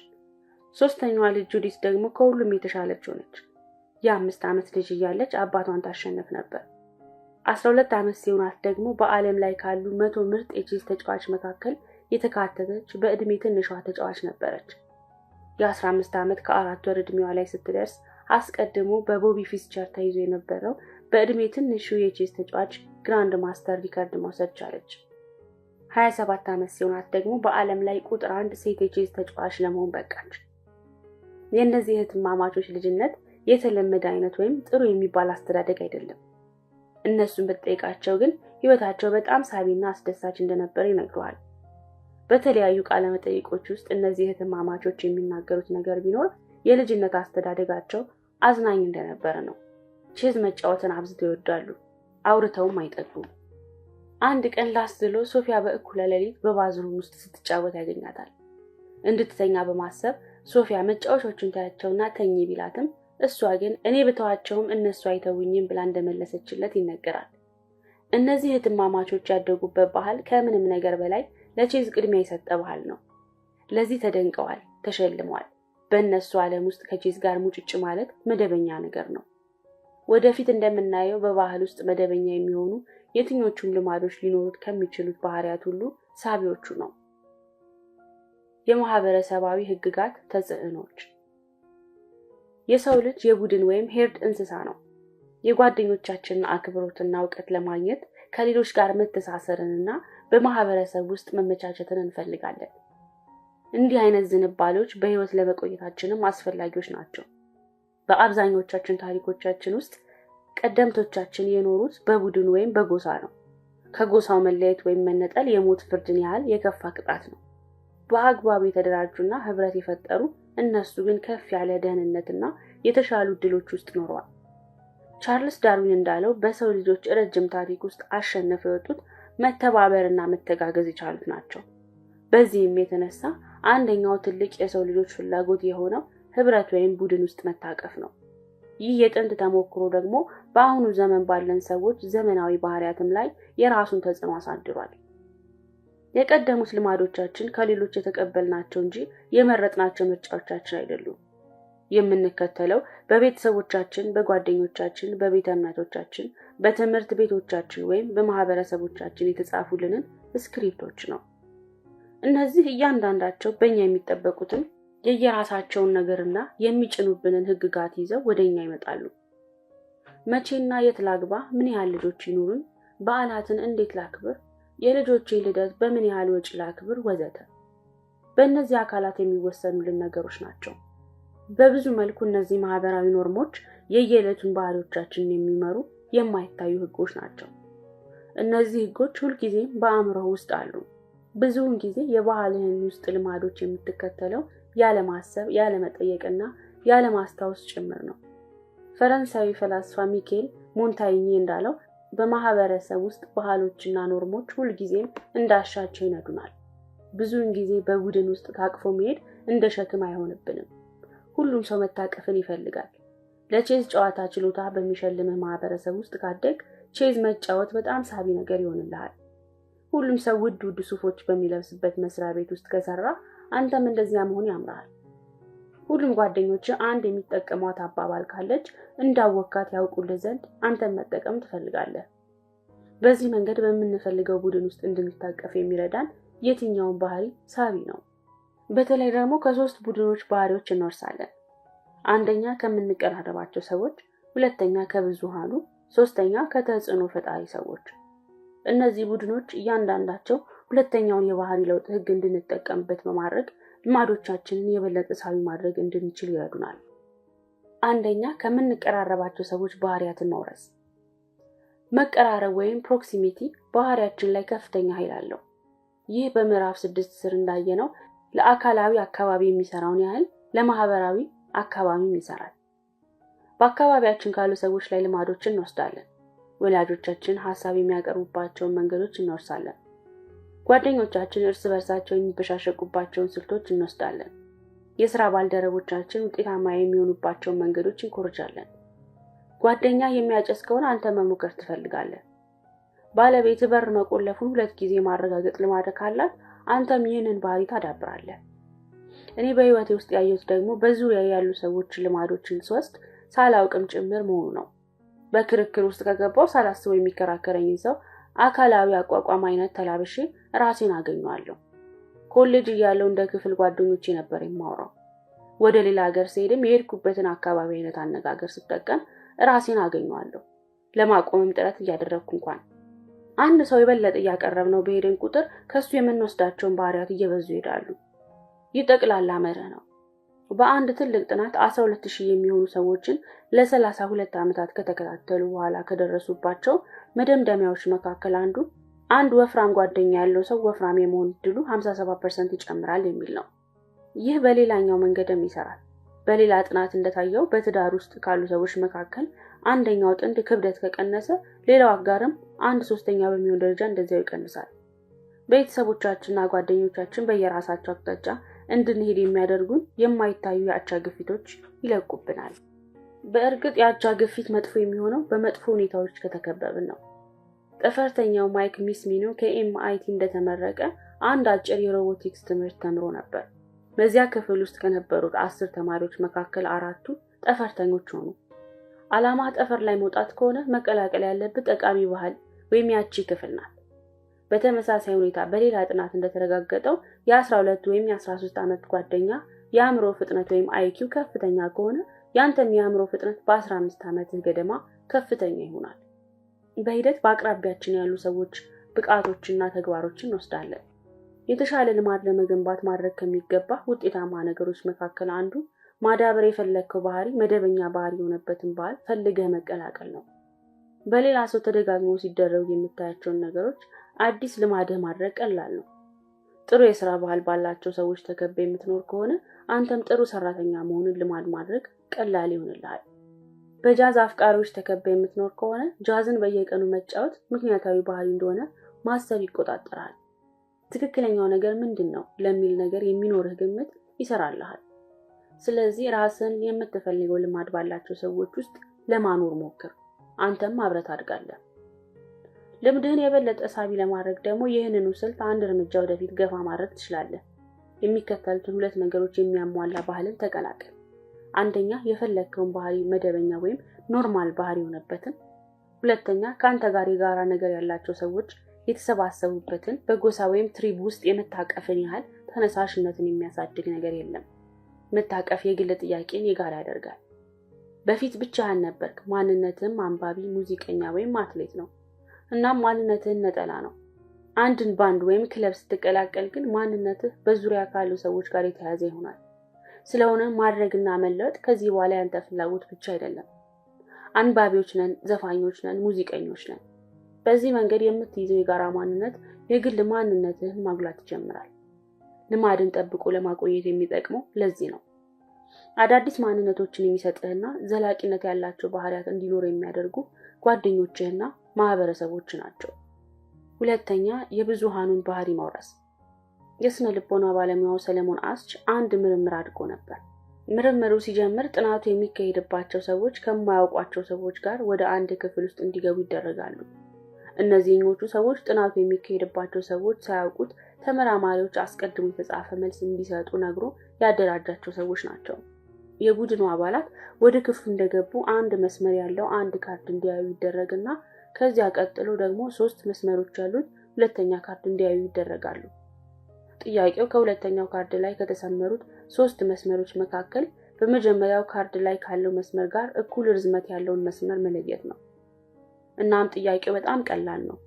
ሶስተኛዋ ልጅ ጁዲት ደግሞ ከሁሉም የተሻለች ሆነች። የ5 ዓመት ልጅ እያለች አባቷን ታሸንፍ ነበር። 12 ዓመት ሲሆናት ደግሞ በዓለም ላይ ካሉ 100 ምርጥ የቼዝ ተጫዋች መካከል የተካተተች በእድሜ ትንሿ ተጫዋች ነበረች። የ15 ዓመት ከ4 ወር እድሜዋ ላይ ስትደርስ አስቀድሞ በቦቢ ፊስቸር ተይዞ የነበረው በእድሜ ትንሹ የቼዝ ተጫዋች grand master ሪከርድ መውሰድ ቻለች። 27 ዓመት ሲሆናት ደግሞ በዓለም ላይ ቁጥር 1 ሴት የቼዝ ተጫዋች ለመሆን በቃች። የእነዚህ እህትማማቾች ልጅነት የተለመደ አይነት ወይም ጥሩ የሚባል አስተዳደግ አይደለም። እነሱን ብትጠይቃቸው ግን ሕይወታቸው በጣም ሳቢና አስደሳች እንደነበረ ይነግሩሃል። በተለያዩ ቃለ መጠይቆች ውስጥ እነዚህ እህትማማቾች የሚናገሩት ነገር ቢኖር የልጅነት አስተዳደጋቸው አዝናኝ እንደነበረ ነው። ቼዝ መጫወትን አብዝተው ይወዳሉ፣ አውርተውም አይጠግቡም። አንድ ቀን ላስዝሎ ሶፊያ በእኩለ ሌሊት በ bathroom ውስጥ ስትጫወት ያገኛታል። እንድትተኛ በማሰብ ሶፊያ መጫወቻዎቹን ታያቸውና ተኚ ቢላትም እሷ ግን እኔ ብተዋቸውም እነሱ አይተውኝም ብላ እንደመለሰችለት ይነገራል። እነዚህ እህትማማቾች ያደጉበት ባህል ከምንም ነገር በላይ ለቼዝ ቅድሚያ የሰጠ ባህል ነው። ለዚህ ተደንቀዋል፣ ተሸልመዋል። በእነሱ ዓለም ውስጥ ከቼዝ ጋር ሙጭጭ ማለት መደበኛ ነገር ነው። ወደፊት እንደምናየው በባህል ውስጥ መደበኛ የሚሆኑ የትኞቹም ልማዶች ሊኖሩት ከሚችሉት ባህሪያት ሁሉ ሳቢዎቹ ነው። የማህበረሰባዊ ህግጋት ተጽዕኖች። የሰው ልጅ የቡድን ወይም herd እንስሳ ነው። የጓደኞቻችንን አክብሮትና እውቀት ለማግኘት ከሌሎች ጋር መተሳሰርንና በማህበረሰብ ውስጥ መመቻቸትን እንፈልጋለን። እንዲህ አይነት ዝንባሌዎች በህይወት ለመቆየታችንም አስፈላጊዎች ናቸው። በአብዛኞቻችን ታሪኮቻችን ውስጥ ቀደምቶቻችን የኖሩት በቡድን ወይም በጎሳ ነው። ከጎሳው መለየት ወይም መነጠል የሞት ፍርድን ያህል የከፋ ቅጣት ነው። በአግባቡ የተደራጁና ህብረት የፈጠሩ እነሱ ግን ከፍ ያለ ደህንነትና የተሻሉ እድሎች ውስጥ ኖረዋል። ቻርልስ ዳርዊን እንዳለው በሰው ልጆች ረጅም ታሪክ ውስጥ አሸንፈው የወጡት መተባበርና መተጋገዝ የቻሉት ናቸው። በዚህም የተነሳ አንደኛው ትልቅ የሰው ልጆች ፍላጎት የሆነው ህብረት ወይም ቡድን ውስጥ መታቀፍ ነው። ይህ የጥንት ተሞክሮ ደግሞ በአሁኑ ዘመን ባለን ሰዎች ዘመናዊ ባህሪያትም ላይ የራሱን ተጽዕኖ አሳድሯል። የቀደሙት ልማዶቻችን ከሌሎች የተቀበልናቸው እንጂ የመረጥናቸው ምርጫዎቻችን አይደሉም። የምንከተለው በቤተሰቦቻችን፣ በጓደኞቻችን፣ በቤተ እምነቶቻችን፣ በትምህርት ቤቶቻችን ወይም በማህበረሰቦቻችን የተጻፉልንን script ኦች ነው። እነዚህ እያንዳንዳቸው በእኛ የሚጠበቁትን የየራሳቸውን ነገርና የሚጭኑብንን ህግጋት ይዘው ወደኛ ይመጣሉ። መቼና የት ላግባ፣ ምን ያህል ልጆች ይኑሩኝ፣ በዓላትን እንዴት ላክብር፣ የልጆቼ ልደት በምን ያህል ወጪ ላክብር፣ ወዘተ በእነዚህ አካላት የሚወሰኑልን ነገሮች ናቸው። በብዙ መልኩ እነዚህ ማህበራዊ norm ኦች የየዕለቱን ባህሪዎቻችንን የሚመሩ የማይታዩ ህጎች ናቸው። እነዚህ ህጎች ሁልጊዜም በአእምሮህ ውስጥ አሉ። ብዙውን ጊዜ የባህልህን ውስጥ ልማዶች የምትከተለው ያለማሰብ፣ ያለመጠየቅና ያለማስታወስ ጭምር ነው። ፈረንሳዊ ፈላስፋ ሚኬል ሞንታይኜ እንዳለው በማህበረሰብ ውስጥ ባህሎችና norm ኦች ሁልጊዜም እንዳሻቸው ይነዱናል። ብዙውን ጊዜ በቡድን ውስጥ ታቅፎ መሄድ እንደ ሸክም አይሆንብንም። ሁሉም ሰው መታቀፍን ይፈልጋል። ለቼዝ ጨዋታ ችሎታ በሚሸልምህ ማህበረሰብ ውስጥ ካደግ ቼዝ መጫወት በጣም ሳቢ ነገር ይሆንልሃል። ሁሉም ሰው ውድ ውድ ሱፎች በሚለብስበት መስሪያ ቤት ውስጥ ከሰራ አንተም እንደዚያ መሆን ያምርሃል። ሁሉም ጓደኞች አንድ የሚጠቀሟት አባባል ካለች እንዳወካት ያውቁልህ ዘንድ አንተም መጠቀም ትፈልጋለህ። በዚህ መንገድ በምንፈልገው ቡድን ውስጥ እንድንታቀፍ የሚረዳን የትኛውን ባህሪ ሳቢ ነው። በተለይ ደግሞ ከሶስት ቡድኖች ባህሪዎች እንወርሳለን። አንደኛ ከምንቀራረባቸው ሰዎች፣ ሁለተኛ ከብዙሃኑ፣ ሶስተኛ ከተጽዕኖ ፈጣሪ ሰዎች። እነዚህ ቡድኖች እያንዳንዳቸው ሁለተኛውን የባህሪ ለውጥ ህግ እንድንጠቀምበት በማድረግ ልማዶቻችንን የበለጠ ሳቢ ማድረግ እንድንችል ይረዱናል። አንደኛ ከምንቀራረባቸው ሰዎች ባህሪያትን መውረስ። መቀራረብ ወይም proximity ባህሪያችን ላይ ከፍተኛ ኃይል አለው። ይህ በምዕራፍ 6 ስር እንዳየነው ለአካላዊ አካባቢ የሚሰራውን ያህል ለማህበራዊ አካባቢም ይሰራል። በአካባቢያችን ካሉ ሰዎች ላይ ልማዶችን እንወስዳለን። ወላጆቻችን ሀሳብ የሚያቀርቡባቸውን መንገዶች እንወርሳለን። ጓደኞቻችን እርስ በርሳቸው የሚበሻሸቁባቸውን ስልቶች እንወስዳለን። የስራ ባልደረቦቻችን ውጤታማ የሚሆኑባቸውን መንገዶች እንኮርጃለን። ጓደኛ የሚያጨስ ከሆነ አንተ መሞከር ትፈልጋለህ። ባለቤት በር መቆለፉን 2 ጊዜ ማረጋገጥ ልማድ ካላት አንተም ይህንን ባህሪ ታዳብራለህ። እኔ በህይወቴ ውስጥ ያየሁት ደግሞ በዙሪያ ያሉ ሰዎች ልማዶችን ስወስድ ሳላውቅም ጭምር መሆኑ ነው። በክርክር ውስጥ ከገባው ሳላስበው የሚከራከረኝን ሰው አካላዊ አቋቋም አይነት ተላብሼ ራሴን አገኘዋለሁ። ኮሌጅ እያለሁ እንደ ክፍል ጓደኞቼ ነበር የማወራው። ወደ ሌላ ሀገር ስሄድም የሄድኩበትን አካባቢ አይነት አነጋገር ስጠቀም ራሴን አገኘዋለሁ። ለማቆምም ጥረት እያደረግኩ እንኳን አንድ ሰው የበለጠ እያቀረብነው በሄድን ቁጥር ከሱ የምንወስዳቸውን ባህሪያት እየበዙ ይሄዳሉ። ይህ ጠቅላላ መርህ ነው። በአንድ ትልቅ ጥናት 12000 የሚሆኑ ሰዎችን ለ32 ዓመታት ከተከታተሉ በኋላ ከደረሱባቸው መደምደሚያዎች መካከል አንዱ አንድ ወፍራም ጓደኛ ያለው ሰው ወፍራም የመሆን እድሉ 57% ይጨምራል የሚል ነው። ይህ በሌላኛው መንገድም ይሰራል። በሌላ ጥናት እንደታየው በትዳር ውስጥ ካሉ ሰዎች መካከል አንደኛው ጥንድ ክብደት ከቀነሰ ሌላው አጋርም 1/3 በሚሆን ደረጃ እንደዚያው ይቀንሳል። ቤተሰቦቻችንና ጓደኞቻችን በየራሳቸው አቅጣጫ እንድንሄድ የሚያደርጉን የማይታዩ የአቻ ግፊቶች ይለቁብናል። በእርግጥ የአቻ ግፊት መጥፎ የሚሆነው በመጥፎ ሁኔታዎች ከተከበብን ነው። ጠፈርተኛው ማይክ ሚስሚኖ ከኤምአይቲ እንደተመረቀ አንድ አጭር የሮቦቲክስ ትምህርት ተምሮ ነበር። በዚያ ክፍል ውስጥ ከነበሩት 10 ተማሪዎች መካከል 4ቱ ጠፈርተኞች ሆኑ። ዓላማ ጠፈር ላይ መውጣት ከሆነ መቀላቀል ያለብህ ጠቃሚ ባህል ወይም ያቺ ክፍል ናት። በተመሳሳይ ሁኔታ በሌላ ጥናት እንደተረጋገጠው የ12 ወይም የ13 ዓመት ጓደኛ የአእምሮ ፍጥነት ወይም IQ ከፍተኛ ከሆነ ያንተም የአእምሮ ፍጥነት በ15 ዓመትህ ገደማ ከፍተኛ ይሆናል። በሂደት በአቅራቢያችን ያሉ ሰዎች ብቃቶችና ተግባሮችን እንወስዳለን። የተሻለ ልማድ ለመገንባት ማድረግ ከሚገባ ውጤታማ ነገሮች መካከል አንዱ ማዳበር የፈለግከው ባህሪ መደበኛ ባህሪ የሆነበትን ባህል ፈልገህ መቀላቀል ነው። በሌላ ሰው ተደጋግሞ ሲደረጉ የምታያቸውን ነገሮች አዲስ ልማድህ ማድረግ ቀላል ነው። ጥሩ የስራ ባህል ባላቸው ሰዎች ተከበህ የምትኖር ከሆነ አንተም ጥሩ ሰራተኛ መሆንን ልማድ ማድረግ ቀላል ይሆንልሃል። በጃዝ አፍቃሪዎች ተከበህ የምትኖር ከሆነ ጃዝን በየቀኑ መጫወት ምክንያታዊ ባህሪ እንደሆነ ማሰብ ይቆጣጠራል። ትክክለኛው ነገር ምንድን ነው ለሚል ነገር የሚኖርህ ግምት ይሰራልሃል። ስለዚህ ራስን የምትፈልገው ልማድ ባላቸው ሰዎች ውስጥ ለማኖር ሞክር። አንተም አብረህ ታድጋለህ። ልምድህን የበለጠ ሳቢ ለማድረግ ደግሞ ይህንኑ ስልት አንድ እርምጃ ወደፊት ገፋ ማድረግ ትችላለህ። የሚከተሉትን ሁለት ነገሮች የሚያሟላ ባህልን ተቀላቀል። አንደኛ፣ የፈለግከውን ባህሪ መደበኛ ወይም normal ባህሪ የሆነበትን። ሁለተኛ፣ ከአንተ ጋር የጋራ ነገር ያላቸው ሰዎች የተሰባሰቡበትን በጎሳ ወይም tribe ውስጥ የመታቀፍን ያህል ተነሳሽነትን የሚያሳድግ ነገር የለም። መታቀፍ የግል ጥያቄን የጋራ ያደርጋል። በፊት ብቻህን ነበርክ። ማንነትህም አንባቢ፣ ሙዚቀኛ ወይም አትሌት ነው። እናም ማንነትህን ነጠላ ነው። አንድን ባንድ ወይም ክለብ ስትቀላቀል ግን ማንነትህ በዙሪያ ካሉ ሰዎች ጋር የተያያዘ ይሆናል። ስለሆነ ማድረግና መለወጥ ከዚህ በኋላ ያንተ ፍላጎት ብቻ አይደለም። አንባቢዎች ነን፣ ዘፋኞች ነን፣ ሙዚቀኞች ነን። በዚህ መንገድ የምትይዘው የጋራ ማንነት የግል ማንነትህን ማጉላት ይጀምራል። ልማድን ጠብቆ ለማቆየት የሚጠቅመው ለዚህ ነው። አዳዲስ ማንነቶችን የሚሰጥህና ዘላቂነት ያላቸው ባህሪያት እንዲኖር የሚያደርጉ ጓደኞችህና ማህበረሰቦች ናቸው። ሁለተኛ፣ የብዙሃኑን ባህሪ መውረስ። የስነ ልቦና ባለሙያው ሰለሞን አስች አንድ ምርምር አድርጎ ነበር። ምርምሩ ሲጀምር ጥናቱ የሚካሄድባቸው ሰዎች ከማያውቋቸው ሰዎች ጋር ወደ አንድ ክፍል ውስጥ እንዲገቡ ይደረጋሉ። እነዚህኞቹ ሰዎች ጥናቱ የሚካሄድባቸው ሰዎች ሳያውቁት ተመራማሪዎች አስቀድሞ የተጻፈ መልስ እንዲሰጡ ነግሮ ያደራጃቸው ሰዎች ናቸው። የቡድኑ አባላት ወደ ክፍሉ እንደገቡ አንድ መስመር ያለው አንድ ካርድ እንዲያዩ ይደረግና ከዚያ ቀጥሎ ደግሞ 3 መስመሮች ያሉት ሁለተኛ ካርድ እንዲያዩ ይደረጋሉ። ጥያቄው ከሁለተኛው ካርድ ላይ ከተሰመሩት 3 መስመሮች መካከል በመጀመሪያው ካርድ ላይ ካለው መስመር ጋር እኩል ርዝመት ያለውን መስመር መለየት ነው። እናም ጥያቄው በጣም ቀላል ነው።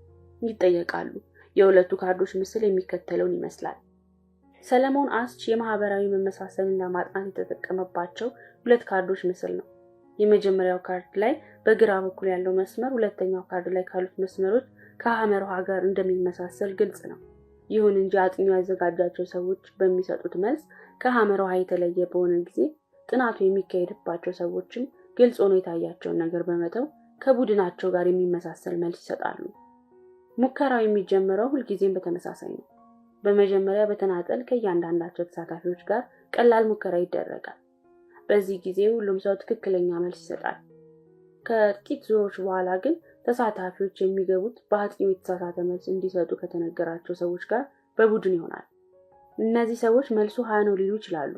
ይጠየቃሉ። የሁለቱ ካርዶች ምስል የሚከተለውን ይመስላል። ሰለሞን አስች የማህበራዊ መመሳሰልን ለማጥናት የተጠቀመባቸው ሁለት ካርዶች ምስል ነው። የመጀመሪያው ካርድ ላይ በግራ በኩል ያለው መስመር ሁለተኛው ካርድ ላይ ካሉት መስመሮች ከሐመር ውሃ ጋር እንደሚመሳሰል ግልጽ ነው። ይሁን እንጂ አጥኚው ያዘጋጃቸው ሰዎች በሚሰጡት መልስ ከሐመር ውሃ የተለየ በሆነ ጊዜ ጥናቱ የሚካሄድባቸው ሰዎችም ግልጽ ሆኖ የታያቸውን ነገር በመተው ከቡድናቸው ጋር የሚመሳሰል መልስ ይሰጣሉ። ሙከራው የሚጀምረው ሁልጊዜም በተመሳሳይ ነው። በመጀመሪያ በተናጠል ከእያንዳንዳቸው ተሳታፊዎች ጋር ቀላል ሙከራ ይደረጋል። በዚህ ጊዜ ሁሉም ሰው ትክክለኛ መልስ ይሰጣል። ከጥቂት ዙሮች በኋላ ግን ተሳታፊዎች የሚገቡት በአጥኚው የተሳሳተ መልስ እንዲሰጡ ከተነገራቸው ሰዎች ጋር በቡድን ይሆናል። እነዚህ ሰዎች መልሱ ሀ ነው ሊሉ ይችላሉ።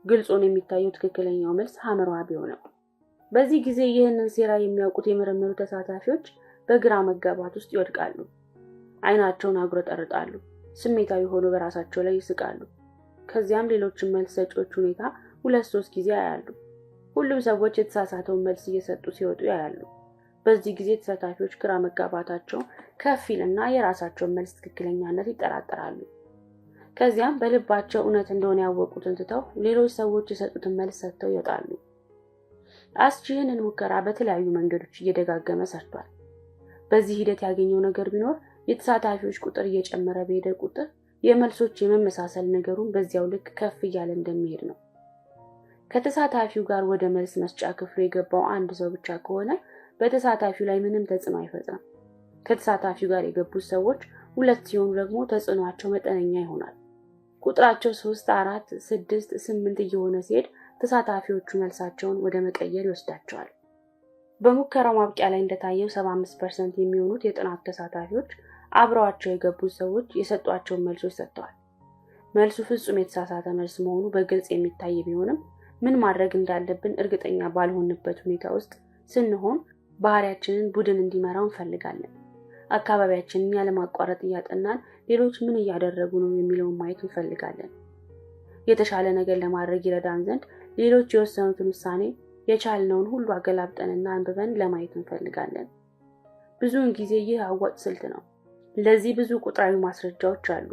ግልጽ ሆኖ የሚታየው ትክክለኛው መልስ ሐመር ውሃ ቢሆንም፣ በዚህ ጊዜ ይህንን ሴራ የሚያውቁት የምርምሩ ተሳታፊዎች በግራ መጋባት ውስጥ ይወድቃሉ። አይናቸውን አጉረጠርጣሉ። ስሜታዊ ሆኖ በራሳቸው ላይ ይስቃሉ። ከዚያም ሌሎችን መልስ ሰጪዎች ሁኔታ 2-3 ጊዜ ያያሉ። ሁሉም ሰዎች የተሳሳተውን መልስ እየሰጡ ሲወጡ ያያሉ። በዚህ ጊዜ ተሳታፊዎች ግራ መጋባታቸው ከፍ ይልና የራሳቸውን መልስ ትክክለኛነት ይጠራጠራሉ። ከዚያም በልባቸው እውነት እንደሆነ ያወቁትን ትተው ሌሎች ሰዎች የሰጡትን መልስ ሰጥተው ይወጣሉ። አስች ይህንን ሙከራ በተለያዩ መንገዶች እየደጋገመ ሰርቷል። በዚህ ሂደት ያገኘው ነገር ቢኖር የተሳታፊዎች ቁጥር እየጨመረ በሄደ ቁጥር የመልሶች የመመሳሰል ነገሩን በዚያው ልክ ከፍ እያለ እንደሚሄድ ነው። ከተሳታፊው ጋር ወደ መልስ መስጫ ክፍሉ የገባው አንድ ሰው ብቻ ከሆነ በተሳታፊው ላይ ምንም ተጽዕኖ አይፈጥርም። ከተሳታፊው ጋር የገቡት ሰዎች 2 ሲሆኑ ደግሞ ተጽዕኖአቸው መጠነኛ ይሆናል። ቁጥራቸው 3፣ 4፣ 6፣ 8 እየሆነ ሲሄድ ተሳታፊዎቹ መልሳቸውን ወደ መቀየር ይወስዳቸዋል። በሙከራው ማብቂያ ላይ እንደታየው 75% የሚሆኑት የጥናቱ ተሳታፊዎች አብረዋቸው የገቡት ሰዎች የሰጧቸውን መልሶች ሰጥተዋል። መልሱ ፍጹም የተሳሳተ መልስ መሆኑ በግልጽ የሚታይ ቢሆንም ምን ማድረግ እንዳለብን እርግጠኛ ባልሆንበት ሁኔታ ውስጥ ስንሆን ባህሪያችንን ቡድን እንዲመራው እንፈልጋለን። አካባቢያችንን ያለማቋረጥ እያጠናን ሌሎች ምን እያደረጉ ነው የሚለውን ማየት እንፈልጋለን። የተሻለ ነገር ለማድረግ ይረዳን ዘንድ ሌሎች የወሰኑትን ውሳኔ የቻልነውን ሁሉ አገላብጠንና አንብበን ለማየት እንፈልጋለን። ብዙውን ጊዜ ይህ አዋጭ ስልት ነው። ለዚህ ብዙ ቁጥራዊ ማስረጃዎች አሉ።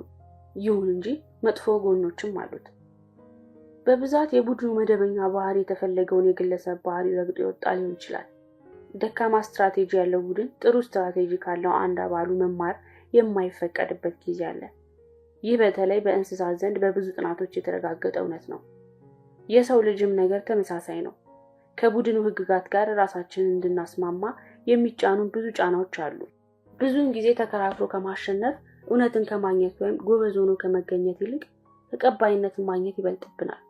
ይሁን እንጂ መጥፎ ጎኖችም አሉት። በብዛት የቡድኑ መደበኛ ባህሪ የተፈለገውን የግለሰብ ባህሪ ረግጦ የወጣ ሊሆን ይችላል። ደካማ ስትራቴጂ ያለው ቡድን ጥሩ ስትራቴጂ ካለው አንድ አባሉ መማር የማይፈቀድበት ጊዜ አለ። ይህ በተለይ በእንስሳት ዘንድ በብዙ ጥናቶች የተረጋገጠ እውነት ነው። የሰው ልጅም ነገር ተመሳሳይ ነው። ከቡድኑ ሕግጋት ጋር ራሳችንን እንድናስማማ የሚጫኑ ብዙ ጫናዎች አሉ። ብዙውን ጊዜ ተከራክሮ ከማሸነፍ፣ እውነትን ከማግኘት ወይም ጎበዝ ሆኖ ከመገኘት ይልቅ ተቀባይነትን ማግኘት ይበልጥብናል።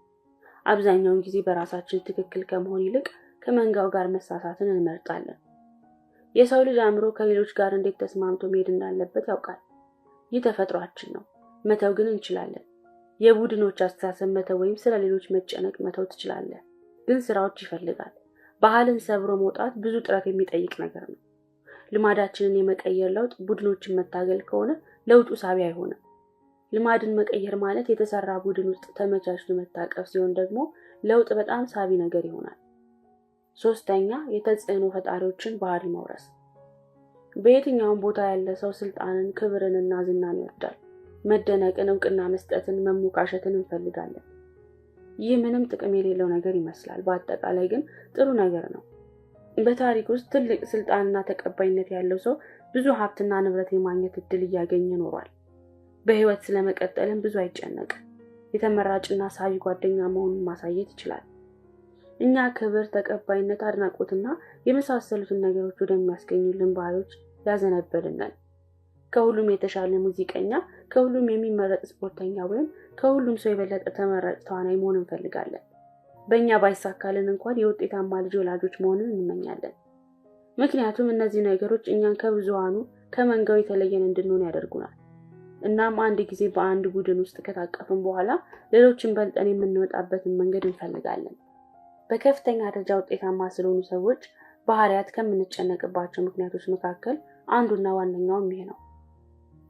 አብዛኛውን ጊዜ በራሳችን ትክክል ከመሆን ይልቅ ከመንጋው ጋር መሳሳትን እንመርጣለን። የሰው ልጅ አእምሮ ከሌሎች ጋር እንዴት ተስማምቶ መሄድ እንዳለበት ያውቃል። ይህ ተፈጥሯችን ነው። መተው ግን እንችላለን። የቡድኖች አስተሳሰብ መተው ወይም ስለ ሌሎች መጨነቅ መተው ትችላለህ፣ ግን ስራዎች ይፈልጋል። ባህልን ሰብሮ መውጣት ብዙ ጥረት የሚጠይቅ ነገር ነው። ልማዳችንን የመቀየር ለውጥ ቡድኖችን መታገል ከሆነ ለውጡ ሳቢ አይሆንም። ልማድን መቀየር ማለት የተሰራ ቡድን ውስጥ ተመቻችቶ መታቀፍ ሲሆን ደግሞ ለውጥ በጣም ሳቢ ነገር ይሆናል። ሶስተኛ፣ የተጽዕኖ ፈጣሪዎችን ባህሪ መውረስ። በየትኛውም ቦታ ያለ ሰው ስልጣንን፣ ክብርንና ዝናን ይወዳል። መደነቅን፣ እውቅና መስጠትን፣ መሞካሸትን እንፈልጋለን። ይህ ምንም ጥቅም የሌለው ነገር ይመስላል። በአጠቃላይ ግን ጥሩ ነገር ነው። በታሪክ ውስጥ ትልቅ ስልጣንና ተቀባይነት ያለው ሰው ብዙ ሀብትና ንብረት የማግኘት እድል እያገኘ ኖሯል። በህይወት ስለመቀጠልም ብዙ አይጨነቅም። የተመራጭና ሳቢ ጓደኛ መሆኑን ማሳየት ይችላል። እኛ ክብር፣ ተቀባይነት፣ አድናቆትና የመሳሰሉትን ነገሮች ወደሚያስገኙልን ባህሪዎች ያዘነበልናል። ከሁሉም የተሻለ ሙዚቀኛ፣ ከሁሉም የሚመረጥ ስፖርተኛ ወይም ከሁሉም ሰው የበለጠ ተመራጭ ተዋናይ መሆን እንፈልጋለን። በእኛ ባይሳካልን እንኳን የውጤታማ ልጅ ወላጆች መሆንን እንመኛለን። ምክንያቱም እነዚህ ነገሮች እኛን ከብዙሃኑ ከመንጋው የተለየን እንድንሆን ያደርጉናል። እናም አንድ ጊዜ በአንድ ቡድን ውስጥ ከታቀፍን በኋላ ሌሎችን በልጠን የምንወጣበትን መንገድ እንፈልጋለን። በከፍተኛ ደረጃ ውጤታማ ስለሆኑ ሰዎች ባህሪያት ከምንጨነቅባቸው ምክንያቶች መካከል አንዱና ዋነኛውም ይሄ ነው።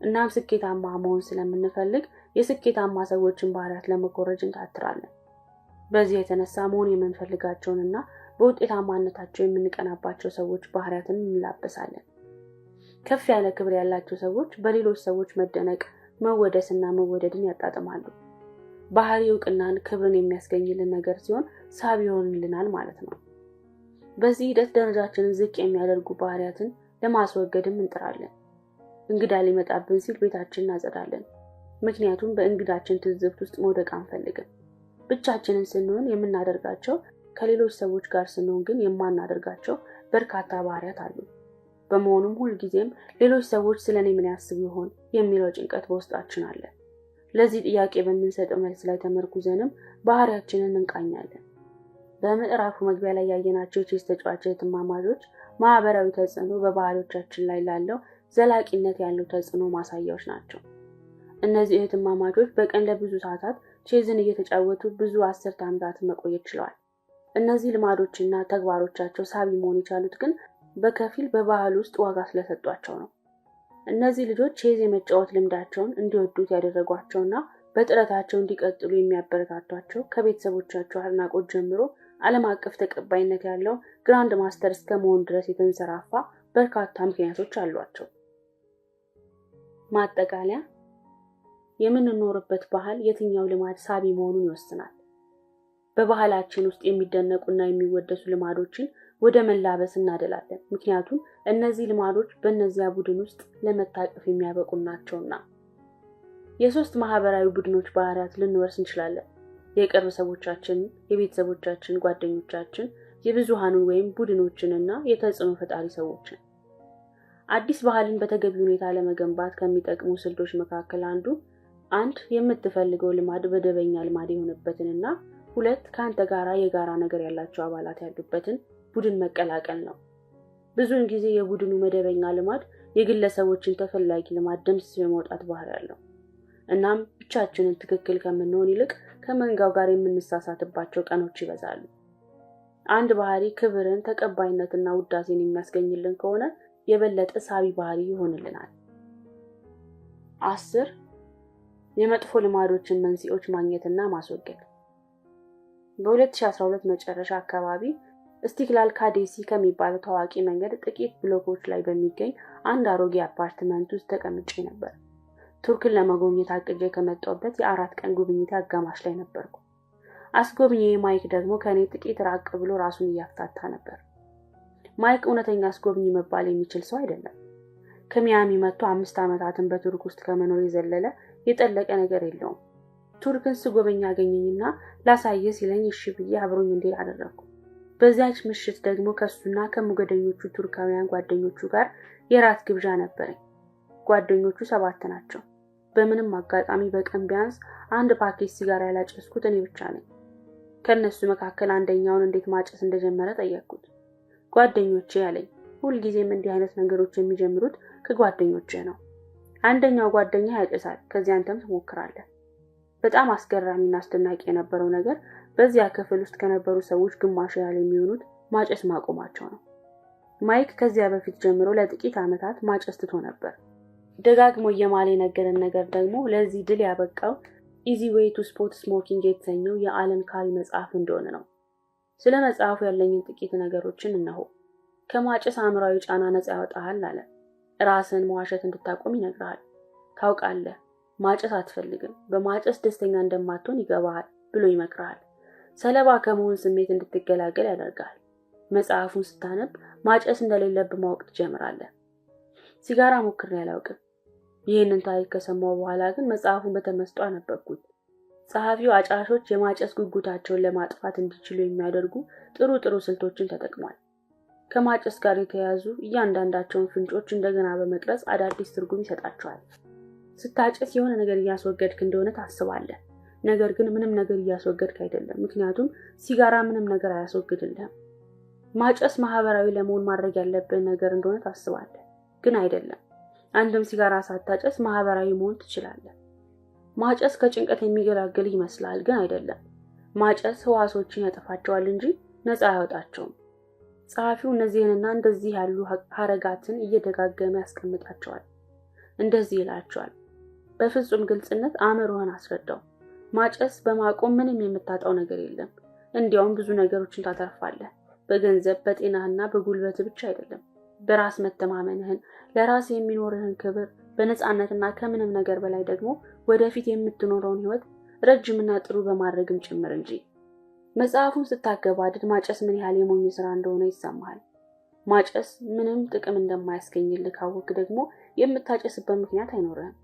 እናም ስኬታማ መሆን ስለምንፈልግ የስኬታማ ሰዎችን ባህሪያት ለመኮረጅ እንታትራለን። በዚህ የተነሳ መሆን የምንፈልጋቸውንና በውጤታማነታቸው የምንቀናባቸው ሰዎች ባህሪያትን እንላበሳለን። ከፍ ያለ ክብር ያላቸው ሰዎች በሌሎች ሰዎች መደነቅ፣ መወደስና መወደድን ያጣጥማሉ። ባህሪ እውቅናን፣ ክብርን የሚያስገኝልን ነገር ሲሆን ሳቢ ይሆንልናል ማለት ነው። በዚህ ሂደት ደረጃችንን ዝቅ የሚያደርጉ ባህሪያትን ለማስወገድም እንጥራለን። እንግዳ ሊመጣብን ሲል ቤታችንን እናጸዳለን። ምክንያቱም በእንግዳችን ትዝብት ውስጥ መውደቅ አንፈልግም። ብቻችንን ስንሆን የምናደርጋቸው ከሌሎች ሰዎች ጋር ስንሆን ግን የማናደርጋቸው በርካታ ባህሪያት አሉ። በመሆኑም ሁልጊዜም ሌሎች ሰዎች ስለኔ ምን ያስቡ ይሆን የሚለው ጭንቀት በውስጣችን አለ። ለዚህ ጥያቄ በምንሰጠው መልስ ላይ ተመርኩዘንም ባህሪያችንን እንቃኛለን። በምዕራፉ መግቢያ ላይ ያየናቸው የቼስ ተጫዋች እህትማማቾች ማህበራዊ ተጽዕኖ በባህሪዎቻችን ላይ ላለው ዘላቂነት ያለው ተጽዕኖ ማሳያዎች ናቸው። እነዚህ እህትማማቾች በቀን ለብዙ ሰዓታት ቼዝን እየተጫወቱ ብዙ አስርተ ዓመታትን መቆየት ችለዋል። እነዚህ ልማዶችና ተግባሮቻቸው ሳቢ መሆን የቻሉት ግን በከፊል በባህል ውስጥ ዋጋ ስለሰጧቸው ነው። እነዚህ ልጆች ቼዝ የመጫወት ልምዳቸውን እንዲወዱት ያደረጓቸውና በጥረታቸው እንዲቀጥሉ የሚያበረታቷቸው ከቤተሰቦቻቸው አድናቆት ጀምሮ ዓለም አቀፍ ተቀባይነት ያለው grand master እስከ መሆን ድረስ የተንሰራፋ በርካታ ምክንያቶች አሏቸው። ማጠቃለያ፣ የምንኖርበት ባህል የትኛው ልማድ ሳቢ መሆኑን ይወስናል። በባህላችን ውስጥ የሚደነቁና የሚወደሱ ልማዶችን ወደ መላበስ እናደላለን። ምክንያቱም እነዚህ ልማዶች በእነዚያ ቡድን ውስጥ ለመታቀፍ የሚያበቁ ናቸውና። የሶስት ማህበራዊ ቡድኖች ባህሪያት ልንወርስ እንችላለን። የቅርብ ሰዎቻችን፣ የቤተሰቦቻችን፣ ጓደኞቻችን፣ የብዙሃኑን ወይም ቡድኖችንና የተጽዕኖ ፈጣሪ ሰዎችን። አዲስ ባህልን በተገቢ ሁኔታ ለመገንባት ከሚጠቅሙ ስልቶች መካከል አንዱ አንድ የምትፈልገው ልማድ መደበኛ ልማድ የሆነበትንና ሁለት ከአንተ ጋራ የጋራ ነገር ያላቸው አባላት ያሉበትን ቡድን መቀላቀል ነው። ብዙውን ጊዜ የቡድኑ መደበኛ ልማድ የግለሰቦችን ተፈላጊ ልማድ ደምስሶ የመውጣት ባህሪ አለው። እናም ብቻችንን ትክክል ከምንሆን ይልቅ ከመንጋው ጋር የምንሳሳትባቸው ቀኖች ይበዛሉ። አንድ ባህሪ ክብርን፣ ተቀባይነትና ውዳሴን የሚያስገኝልን ከሆነ የበለጠ ሳቢ ባህሪ ይሆንልናል። 10 የመጥፎ ልማዶችን መንስኤዎች ማግኘትና ማስወገድ። በ2012 መጨረሻ አካባቢ እስቲክላል ካዴሲ ከሚባለው ታዋቂ መንገድ ጥቂት ብሎኮች ላይ በሚገኝ አንድ አሮጌ አፓርትመንት ውስጥ ተቀምጬ ነበር። ቱርክን ለመጎብኘት አቅጄ ከመጣሁበት የ4 ቀን ጉብኝት አጋማሽ ላይ ነበርኩ። አስጎብኚዬ ማይክ ደግሞ ከእኔ ጥቂት ራቅ ብሎ ራሱን እያፍታታ ነበር። ማይክ እውነተኛ አስጎብኚ መባል የሚችል ሰው አይደለም። ከሚያሚ መጥቶ 5 ዓመታትን በቱርክ ውስጥ ከመኖር የዘለለ የጠለቀ ነገር የለውም። ቱርክን ስጎበኝ አገኘኝና ላሳይህ ሲለኝ እሺ ብዬ አብሮኝ እንዲሄድ አደረግኩ። በዚያች ምሽት ደግሞ ከእሱና ከሞገደኞቹ ቱርካውያን ጓደኞቹ ጋር የራት ግብዣ ነበረኝ። ጓደኞቹ ሰባት ናቸው። በምንም አጋጣሚ በቀን ቢያንስ አንድ ፓኬት ሲጋራ ያላጨስኩት እኔ ብቻ ነኝ። ከእነሱ መካከል አንደኛውን እንዴት ማጨስ እንደጀመረ ጠየቅኩት። ጓደኞቼ አለኝ። ሁልጊዜም እንዲህ አይነት ነገሮች የሚጀምሩት ከጓደኞቼ ነው። አንደኛው ጓደኛ ያጨሳል፣ ከዚያ አንተም ትሞክራለህ። በጣም አስገራሚና አስደናቂ የነበረው ነገር በዚያ ክፍል ውስጥ ከነበሩ ሰዎች ግማሽ ያህል የሚሆኑት ማጨስ ማቆማቸው ነው። ማይክ ከዚያ በፊት ጀምሮ ለጥቂት ዓመታት ማጨስ ትቶ ነበር። ደጋግሞ እየማለ የነገረን ነገር ደግሞ ለዚህ ድል ያበቃው Easy Way to Stop Smoking የተሰኘው የአለን ካሪ መጽሐፍ እንደሆነ ነው። ስለ መጽሐፉ ያለኝን ጥቂት ነገሮችን እነሆ። ከማጨስ አእምሯዊ ጫና ነፃ ያወጣሃል አለ። ራስን መዋሸት እንድታቆም ይነግርሃል። ታውቃለህ፣ ማጨስ አትፈልግም፣ በማጨስ ደስተኛ እንደማትሆን ይገባሃል ብሎ ይመክርሃል። ሰለባ ከመሆን ስሜት እንድትገላገል ያደርጋል። መጽሐፉን ስታነብ ማጨስ እንደሌለብህ ማወቅ ትጀምራለህ። ሲጋራ ሞክሬ አላውቅም። ይህንን ታሪክ ከሰማሁ በኋላ ግን መጽሐፉን በተመስጦ አነበብኩት። ጸሐፊው አጫሾች የማጨስ ጉጉታቸውን ለማጥፋት እንዲችሉ የሚያደርጉ ጥሩ ጥሩ ስልቶችን ተጠቅሟል። ከማጨስ ጋር የተያያዙ እያንዳንዳቸውን ፍንጮች እንደገና በመቅረጽ አዳዲስ ትርጉም ይሰጣቸዋል። ስታጨስ የሆነ ነገር እያስወገድክ እንደሆነ ታስባለህ። ነገር ግን ምንም ነገር እያስወገድክ አይደለም፣ ምክንያቱም ሲጋራ ምንም ነገር አያስወግድልህም። ማጨስ ማህበራዊ ለመሆን ማድረግ ያለብህ ነገር እንደሆነ ታስባለህ፣ ግን አይደለም። አንድም ሲጋራ ሳታጨስ ማህበራዊ መሆን ትችላለህ። ማጨስ ከጭንቀት የሚገላግል ይመስላል፣ ግን አይደለም። ማጨስ ህዋሶችን ያጠፋቸዋል እንጂ ነፃ አያወጣቸውም። ጸሐፊው እነዚህንና እንደዚህ ያሉ ሀረጋትን እየደጋገመ ያስቀምጣቸዋል። እንደዚህ ይላቸዋል፦ በፍጹም ግልጽነት አእምሮህን አስረዳው። ማጨስ በማቆም ምንም የምታጣው ነገር የለም። እንዲያውም ብዙ ነገሮችን ታተርፋለህ። በገንዘብ፣ በጤናህና በጉልበት ብቻ አይደለም። በራስ መተማመንህን፣ ለራስ የሚኖርህን ክብር፣ በነፃነትና ከምንም ነገር በላይ ደግሞ ወደፊት የምትኖረውን ህይወት ረጅምና ጥሩ በማድረግም ጭምር እንጂ። መጽሐፉን ስታገባድድ ማጨስ ምን ያህል የሞኝ ስራ እንደሆነ ይሰማሃል። ማጨስ ምንም ጥቅም እንደማያስገኝልህ ካወቅህ ደግሞ የምታጨስበት ምክንያት አይኖርህም።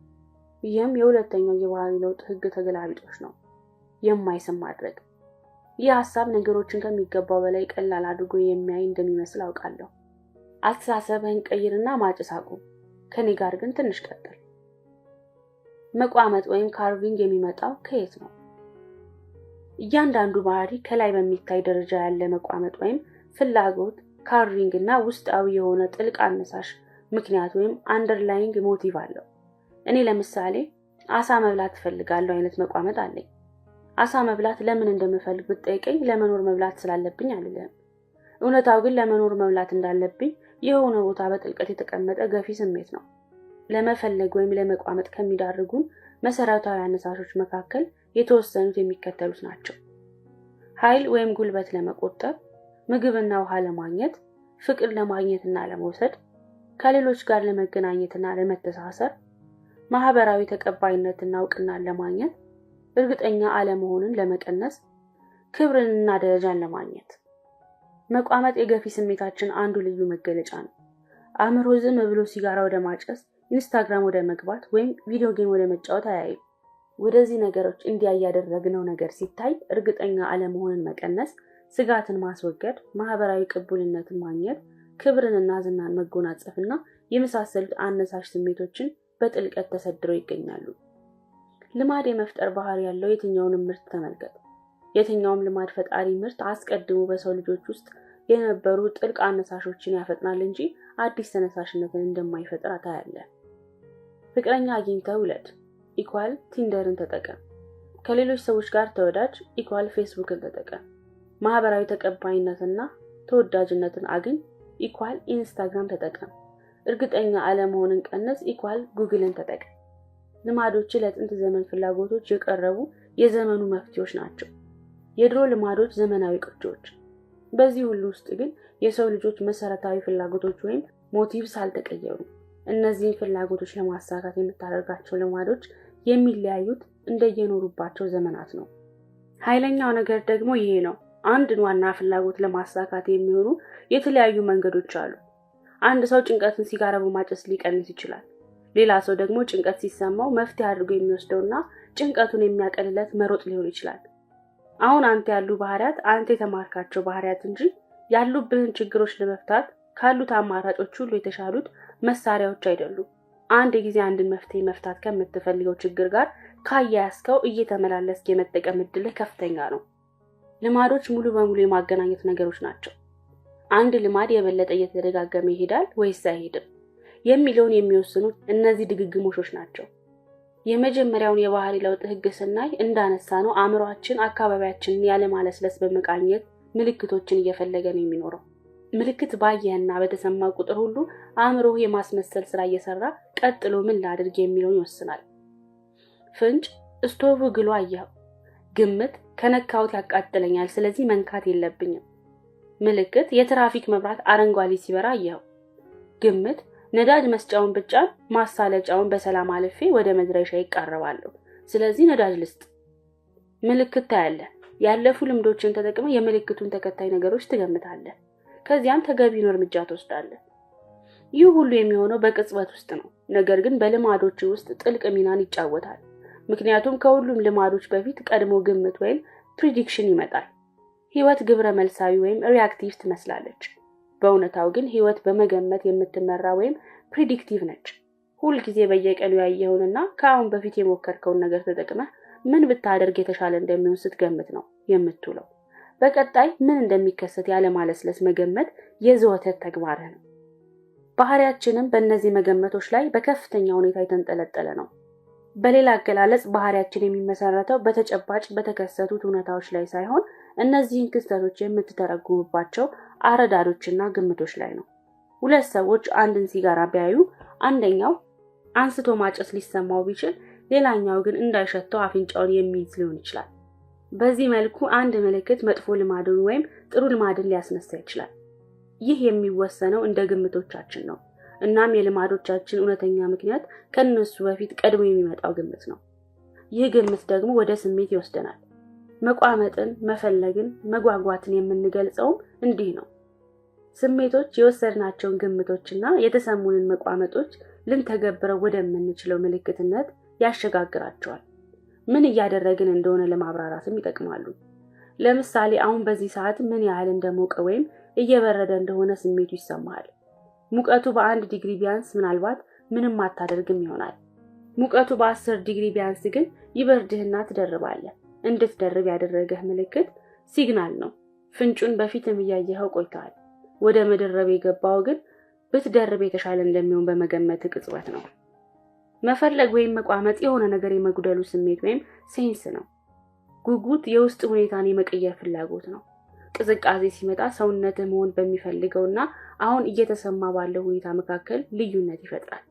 ይህም የሁለተኛው የባህሪ ለውጥ ህግ ተገላቢጦሽ ነው፣ የማይስብ ማድረግ። ይህ ሀሳብ ነገሮችን ከሚገባው በላይ ቀላል አድርጎ የሚያይ እንደሚመስል አውቃለሁ። አስተሳሰብህን ቀይርና ማጨስ አቁም። ከኔ ጋር ግን ትንሽ ቀጥል። መቋመጥ ወይም craving የሚመጣው ከየት ነው? እያንዳንዱ ባህሪ ከላይ በሚታይ ደረጃ ያለ መቋመጥ ወይም ፍላጎት craving እና ውስጣዊ የሆነ ጥልቅ አነሳሽ ምክንያት ወይም underlying motive አለው። እኔ ለምሳሌ አሳ መብላት እፈልጋለሁ አይነት መቋመጥ አለኝ። አሳ መብላት ለምን እንደምፈልግ ብትጠይቀኝ ለመኖር መብላት ስላለብኝ አልልህም። እውነታው ግን ለመኖር መብላት እንዳለብኝ የሆነ ቦታ በጥልቀት የተቀመጠ ገፊ ስሜት ነው። ለመፈለግ ወይም ለመቋመጥ ከሚዳርጉን መሰረታዊ አነሳሾች መካከል የተወሰኑት የሚከተሉት ናቸው። ኃይል ወይም ጉልበት ለመቆጠብ፣ ምግብና ውሃ ለማግኘት፣ ፍቅር ለማግኘትና ለመውሰድ፣ ከሌሎች ጋር ለመገናኘትና ለመተሳሰር፣ ማህበራዊ ተቀባይነትና እውቅናን ለማግኘት፣ እርግጠኛ አለመሆንን ለመቀነስ፣ ክብርንና ደረጃን ለማግኘት። መቋመጥ የገፊ ስሜታችን አንዱ ልዩ መገለጫ ነው። አእምሮ ዝም ብሎ ሲጋራ ወደ ማጨስ፣ ኢንስታግራም ወደ መግባት ወይም video game ወደ መጫወት አያይም። ወደዚህ ነገሮች እንዲያይ ያደረግነው ነገር ሲታይ እርግጠኛ አለመሆንን መቀነስ፣ ስጋትን ማስወገድ፣ ማህበራዊ ቅቡልነትን ማግኘት፣ ክብርንና ዝናን መጎናጸፍና የመሳሰሉት አነሳሽ ስሜቶችን በጥልቀት ተሰድረው ይገኛሉ። ልማድ የመፍጠር ባህሪ ያለው የትኛውንም ምርት ተመልከት። የትኛውም ልማድ ፈጣሪ ምርት አስቀድሞ በሰው ልጆች ውስጥ የነበሩ ጥልቅ አነሳሾችን ያፈጥናል እንጂ አዲስ ተነሳሽነትን እንደማይፈጥር ታያለህ። ፍቅረኛ አግኝተህ ውለድ equal ቲንደርን ተጠቀም። ከሌሎች ሰዎች ጋር ተወዳጅ equal ፌስቡክን ተጠቀም። ማህበራዊ ተቀባይነትና ተወዳጅነትን አግኝ equal ኢንስታግራም ተጠቀም። እርግጠኛ አለመሆንን ቀንስ equal ጉግልን ተጠቀም። ልማዶች ለጥንት ዘመን ፍላጎቶች የቀረቡ የዘመኑ መፍትሄዎች ናቸው። የድሮ ልማዶች ዘመናዊ ቅጂዎች። በዚህ ሁሉ ውስጥ ግን የሰው ልጆች መሰረታዊ ፍላጎቶች ወይም motives አልተቀየሩም። እነዚህን ፍላጎቶች ለማሳካት የምታደርጋቸው ልማዶች የሚለያዩት እንደየኖሩባቸው ዘመናት ነው። ኃይለኛው ነገር ደግሞ ይሄ ነው። አንድን ዋና ፍላጎት ለማሳካት የሚሆኑ የተለያዩ መንገዶች አሉ። አንድ ሰው ጭንቀትን ሲጋራ በማጨስ ሊቀንስ ይችላል። ሌላ ሰው ደግሞ ጭንቀት ሲሰማው መፍትሄ አድርጎ የሚወስደውና ጭንቀቱን የሚያቀልለት መሮጥ ሊሆን ይችላል። አሁን አንተ ያሉ ባህሪያት አንተ የተማርካቸው ባህሪያት እንጂ ያሉብህን ችግሮች ለመፍታት ካሉት አማራጮች ሁሉ የተሻሉት መሳሪያዎች አይደሉም። አንድ ጊዜ አንድን መፍትሄ መፍታት ከምትፈልገው ችግር ጋር ካያያዝከው እየተመላለስክ የመጠቀም እድልህ ከፍተኛ ነው። ልማዶች ሙሉ በሙሉ የማገናኘት ነገሮች ናቸው። አንድ ልማድ የበለጠ እየተደጋገመ ይሄዳል ወይስ አይሄድም የሚለውን የሚወስኑት እነዚህ ድግግሞሾች ናቸው። የመጀመሪያውን የባህሪ ለውጥ ህግ ስናይ እንዳነሳ ነው አእምሯችን አካባቢያችንን ያለማለስለስ በመቃኘት ምልክቶችን እየፈለገ ነው የሚኖረው። ምልክት ባየህና በተሰማ ቁጥር ሁሉ አእምሮህ የማስመሰል ስራ እየሰራ ቀጥሎ ምን ላድርግ የሚለውን ይወስናል። ፍንጭ፣ ስቶቭ ግሎ አየኸው። ግምት፣ ከነካሁት ያቃጥለኛል፣ ስለዚህ መንካት የለብኝም። ምልክት፣ የትራፊክ መብራት አረንጓዴ ሲበራ አየኸው። ግምት፣ ነዳጅ መስጫውን ብጫን ማሳለጫውን በሰላም አልፌ ወደ መድረሻ ይቃረባለሁ፣ ስለዚህ ነዳጅ ልስጥ። ምልክት ታያለህ። ያለፉ ልምዶችን ተጠቅመህ የምልክቱን ተከታይ ነገሮች ትገምታለህ። ከዚያም ተገቢውን እርምጃ ትወስዳለህ። ይህ ሁሉ የሚሆነው በቅጽበት ውስጥ ነው። ነገር ግን በልማዶች ውስጥ ጥልቅ ሚናን ይጫወታል። ምክንያቱም ከሁሉም ልማዶች በፊት ቀድሞ ግምት ወይም prediction ይመጣል። ህይወት ግብረ መልሳዊ ወይም reactive ትመስላለች። በእውነታው ግን ህይወት በመገመት የምትመራ ወይም predictive ነች። ሁልጊዜ በየቀኑ ያየኸውንና ከአሁን በፊት የሞከርከውን ነገር ተጠቅመህ ምን ብታደርግ የተሻለ እንደሚሆን ስትገምት ነው የምትውለው። በቀጣይ ምን እንደሚከሰት ያለማለስለስ መገመት የዘወትር ተግባርህ ነው። ባህሪያችንም በእነዚህ መገመቶች ላይ በከፍተኛ ሁኔታ የተንጠለጠለ ነው። በሌላ አገላለጽ ባህሪያችን የሚመሰረተው በተጨባጭ በተከሰቱት እውነታዎች ላይ ሳይሆን እነዚህን ክስተቶች የምትተረጉምባቸው አረዳዶችና ግምቶች ላይ ነው። ሁለት ሰዎች አንድን ሲጋራ ቢያዩ አንደኛው አንስቶ ማጨስ ሊሰማው ቢችል፣ ሌላኛው ግን እንዳይሸተው አፍንጫውን የሚይዝ ሊሆን ይችላል። በዚህ መልኩ አንድ ምልክት መጥፎ ልማድን ወይም ጥሩ ልማድን ሊያስነሳ ይችላል። ይህ የሚወሰነው እንደ ግምቶቻችን ነው። እናም የልማዶቻችን እውነተኛ ምክንያት ከእነሱ በፊት ቀድሞ የሚመጣው ግምት ነው። ይህ ግምት ደግሞ ወደ ስሜት ይወስደናል። መቋመጥን፣ መፈለግን፣ መጓጓትን የምንገልጸውም እንዲህ ነው። ስሜቶች የወሰድናቸውን ግምቶችና የተሰሙንን መቋመጦች ልንተገብረው ወደምንችለው ምልክትነት ያሸጋግራቸዋል። ምን እያደረግን እንደሆነ ለማብራራትም ይጠቅማሉ። ለምሳሌ አሁን በዚህ ሰዓት ምን ያህል እንደሞቀ ወይም እየበረደ እንደሆነ ስሜቱ ይሰማሃል። ሙቀቱ በ1 ዲግሪ ቢያንስ ምናልባት ምንም አታደርግም ይሆናል። ሙቀቱ በ10 ዲግሪ ቢያንስ ግን ይበርድህና ትደርባለህ። እንድትደርብ ያደረገህ ምልክት signal ነው። ፍንጩን በፊትም እያየኸው ቆይተሃል። ወደ መደረብ የገባው ግን ብትደርብ የተሻለ እንደሚሆን በመገመት ቅጽበት ነው። መፈለግ ወይም መቋመጥ የሆነ ነገር የመጉደሉ ስሜት ወይም sense ነው። ጉጉት የውስጥ ሁኔታን የመቀየር ፍላጎት ነው። ቅዝቃዜ ሲመጣ ሰውነትህ መሆን በሚፈልገውና አሁን እየተሰማ ባለው ሁኔታ መካከል ልዩነት ይፈጥራል።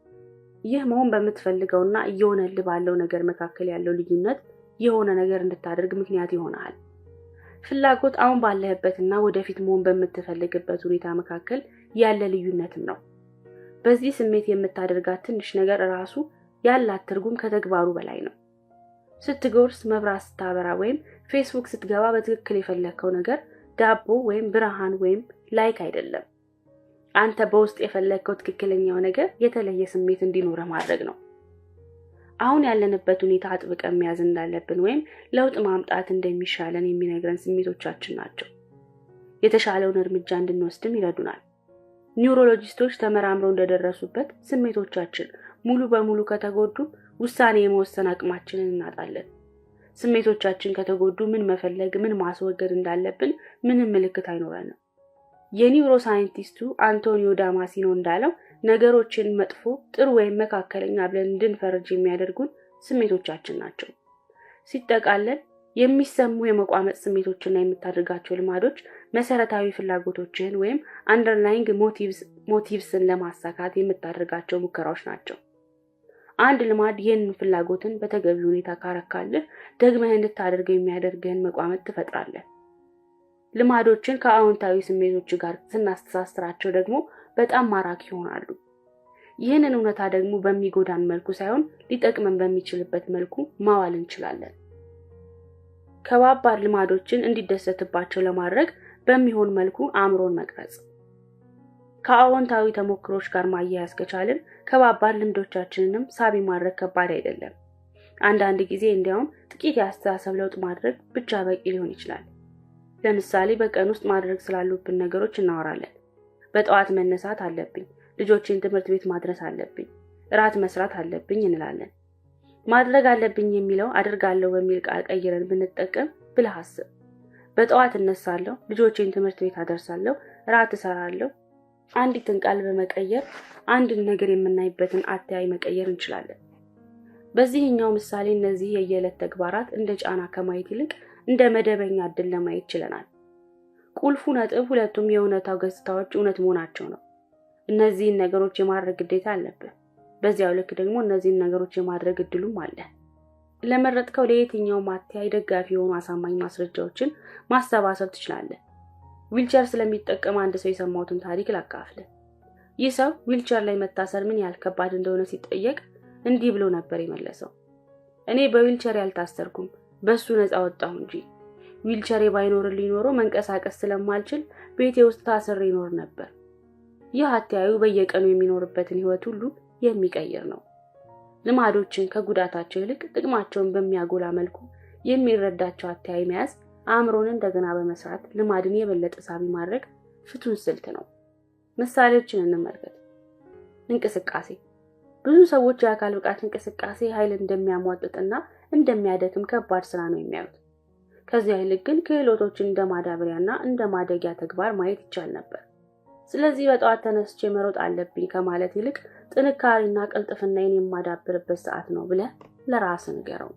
ይህ መሆን በምትፈልገውና እየሆነልህ ባለው ነገር መካከል ያለው ልዩነት የሆነ ነገር እንድታደርግ ምክንያት ይሆናል። ፍላጎት አሁን ባለህበትና ወደፊት መሆን በምትፈልግበት ሁኔታ መካከል ያለ ልዩነትም ነው። በዚህ ስሜት የምታደርጋት ትንሽ ነገር ራሱ ያላት ትርጉም ከተግባሩ በላይ ነው። ስትጎርስ፣ መብራት ስታበራ ወይም ፌስቡክ ስትገባ በትክክል የፈለግከው ነገር ዳቦ ወይም ብርሃን ወይም like አይደለም። አንተ በውስጥ የፈለግከው ትክክለኛው ነገር የተለየ ስሜት እንዲኖርህ ማድረግ ነው። አሁን ያለንበት ሁኔታ አጥብቀን መያዝ እንዳለብን ወይም ለውጥ ማምጣት እንደሚሻለን የሚነግረን ስሜቶቻችን ናቸው። የተሻለውን እርምጃ እንድንወስድም ይረዱናል። neurologist ኦች ተመራምረው እንደደረሱበት ስሜቶቻችን ሙሉ በሙሉ ከተጎዱ ውሳኔ የመወሰን አቅማችንን እናጣለን። ስሜቶቻችን ከተጎዱ ምን መፈለግ፣ ምን ማስወገድ እንዳለብን ምንም ምልክት አይኖረንም። የ neuroscientist ኡ አንቶኒዮ ዳማሲኖ እንዳለው ነገሮችን መጥፎ፣ ጥሩ ወይም መካከለኛ ብለን እንድንፈርጅ የሚያደርጉን ስሜቶቻችን ናቸው። ሲጠቃለል የሚሰሙ የመቋመጥ ስሜቶችና የምታደርጋቸው ልማዶች መሰረታዊ ፍላጎቶችህን ወይም underlying motives ን ለማሳካት የምታደርጋቸው ሙከራዎች ናቸው። አንድ ልማድ ይህንን ፍላጎትን በተገቢ ሁኔታ ካረካልህ ደግመህ እንድታደርገው የሚያደርግህን መቋመጥ ትፈጥራለህ። ልማዶችን ከአዎንታዊ ስሜቶች ጋር ስናስተሳስራቸው ደግሞ በጣም ማራኪ ይሆናሉ። ይህንን እውነታ ደግሞ በሚጎዳን መልኩ ሳይሆን ሊጠቅመን በሚችልበት መልኩ ማዋል እንችላለን። ከባባድ ልማዶችን እንዲደሰትባቸው ለማድረግ በሚሆን መልኩ አእምሮን መቅረጽ። ከአዎንታዊ ተሞክሮች ጋር ማያያዝ ከቻልን ከባባድ ልምዶቻችንንም ሳቢ ማድረግ ከባድ አይደለም። አንዳንድ ጊዜ እንዲያውም ጥቂት የአስተሳሰብ ለውጥ ማድረግ ብቻ በቂ ሊሆን ይችላል። ለምሳሌ በቀን ውስጥ ማድረግ ስላሉብን ነገሮች እናወራለን። በጠዋት መነሳት አለብኝ፣ ልጆችን ትምህርት ቤት ማድረስ አለብኝ፣ እራት መስራት አለብኝ እንላለን። ማድረግ አለብኝ የሚለው አድርጋለሁ በሚል ቃል ቀይረን ብንጠቀም ብለህ አስብ። በጠዋት እነሳለሁ፣ ልጆቼን ትምህርት ቤት አደርሳለሁ፣ እራት እሰራለሁ። አንዲትን ቃል በመቀየር አንድን ነገር የምናይበትን አተያይ መቀየር እንችላለን። በዚህኛው ምሳሌ እነዚህ የየዕለት ተግባራት እንደ ጫና ከማየት ይልቅ እንደ መደበኛ እድል ለማየት ችለናል። ቁልፉ ነጥብ ሁለቱም የእውነታው ገጽታዎች እውነት መሆናቸው ነው። እነዚህን ነገሮች የማድረግ ግዴታ አለብህ። በዚያው ልክ ደግሞ እነዚህን ነገሮች የማድረግ እድሉም አለ። ለመረጥከው ለየትኛውም አተያይ ደጋፊ የሆኑ አሳማኝ ማስረጃዎችን ማሰባሰብ ትችላለህ። ዊልቸር ስለሚጠቀም አንድ ሰው የሰማሁትን ታሪክ ላካፍልህ። ይህ ሰው ዊልቸር ላይ መታሰር ምን ያህል ከባድ እንደሆነ ሲጠየቅ እንዲህ ብሎ ነበር የመለሰው። እኔ በዊልቸር ያልታሰርኩም፣ በሱ ነፃ ወጣሁ እንጂ። ዊልቸሬ ባይኖርልኝ ኖሮ መንቀሳቀስ ስለማልችል ቤቴ ውስጥ ታስሬ ይኖር ነበር። ይህ አተያዩ በየቀኑ የሚኖርበትን ሕይወት ሁሉ የሚቀይር ነው። ልማዶችን ከጉዳታቸው ይልቅ ጥቅማቸውን በሚያጎላ መልኩ የሚረዳቸው አተያይ መያዝ አእምሮን እንደገና በመስራት ልማድን የበለጠ ሳቢ ማድረግ ፍቱን ስልት ነው። ምሳሌዎችን እንመልከት። እንቅስቃሴ። ብዙ ሰዎች የአካል ብቃት እንቅስቃሴ ኃይል እንደሚያሟጥጥና እንደሚያደክም ከባድ ስራ ነው የሚያዩት። ከዚያ ይልቅ ግን ክህሎቶችን እንደ ማዳበሪያና እንደ ማደጊያ ተግባር ማየት ይቻል ነበር። ስለዚህ በጠዋት ተነስቼ መሮጥ አለብኝ ከማለት ይልቅ ጥንካሬና ቅልጥፍናዬን የማዳብርበት ሰዓት ነው ብለህ ለራስህ ንገረው።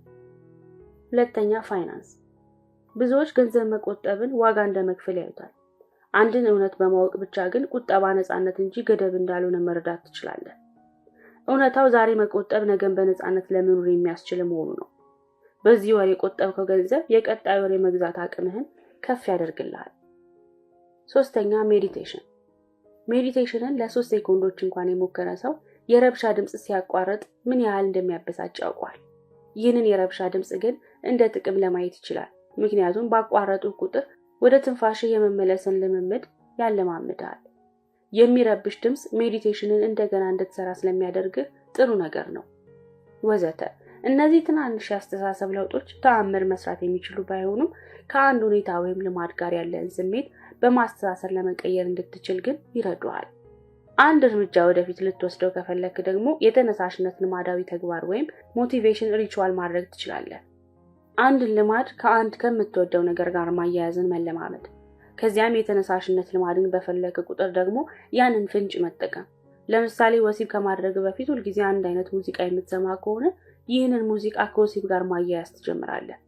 ሁለተኛ፣ ፋይናንስ። ብዙዎች ገንዘብ መቆጠብን ዋጋ እንደመክፈል ያዩታል። አንድን እውነት በማወቅ ብቻ ግን ቁጠባ ነፃነት እንጂ ገደብ እንዳልሆነ መረዳት ትችላለህ። እውነታው ዛሬ መቆጠብ ነገን በነፃነት ለመኖር የሚያስችል መሆኑ ነው። በዚህ ወር የቆጠብከው ገንዘብ የቀጣይ ወር የመግዛት አቅምህን ከፍ ያደርግልሃል። ሶስተኛ፣ meditation። Meditation ን ለ3 ሴኮንዶች እንኳን የሞከረ ሰው የረብሻ ድምፅ ሲያቋርጥ ምን ያህል እንደሚያበሳጭ ያውቋል። ይህንን የረብሻ ድምፅ ግን እንደ ጥቅም ለማየት ይችላል። ምክንያቱም ባቋረጡ ቁጥር ወደ ትንፋሽህ የመመለስን ልምምድ ያለማምድሃል። የሚረብሽ ድምፅ meditation ን እንደገና እንድትሰራ ስለሚያደርግህ ጥሩ ነገር ነው። ወዘተ። እነዚህ ትናንሽ የአስተሳሰብ ለውጦች ተአምር መስራት የሚችሉ ባይሆኑም ከአንድ ሁኔታ ወይም ልማድ ጋር ያለን ስሜት በማስተሳሰር ለመቀየር እንድትችል ግን ይረዱሃል። አንድ እርምጃ ወደፊት ልትወስደው ከፈለክ ደግሞ የተነሳሽነት ልማዳዊ ተግባር ወይም motivation ritual ማድረግ ትችላለህ። አንድን ልማድ ከአንድ ከምትወደው ነገር ጋር ማያያዝን መለማመድ፣ ከዚያም የተነሳሽነት ልማድን በፈለክ ቁጥር ደግሞ ያንን ፍንጭ መጠቀም። ለምሳሌ ወሲብ ከማድረግ በፊት ሁልጊዜ አንድ አይነት ሙዚቃ የምትሰማ ከሆነ ይህንን ሙዚቃ ከወሲብ ጋር ማያያዝ ትጀምራለህ።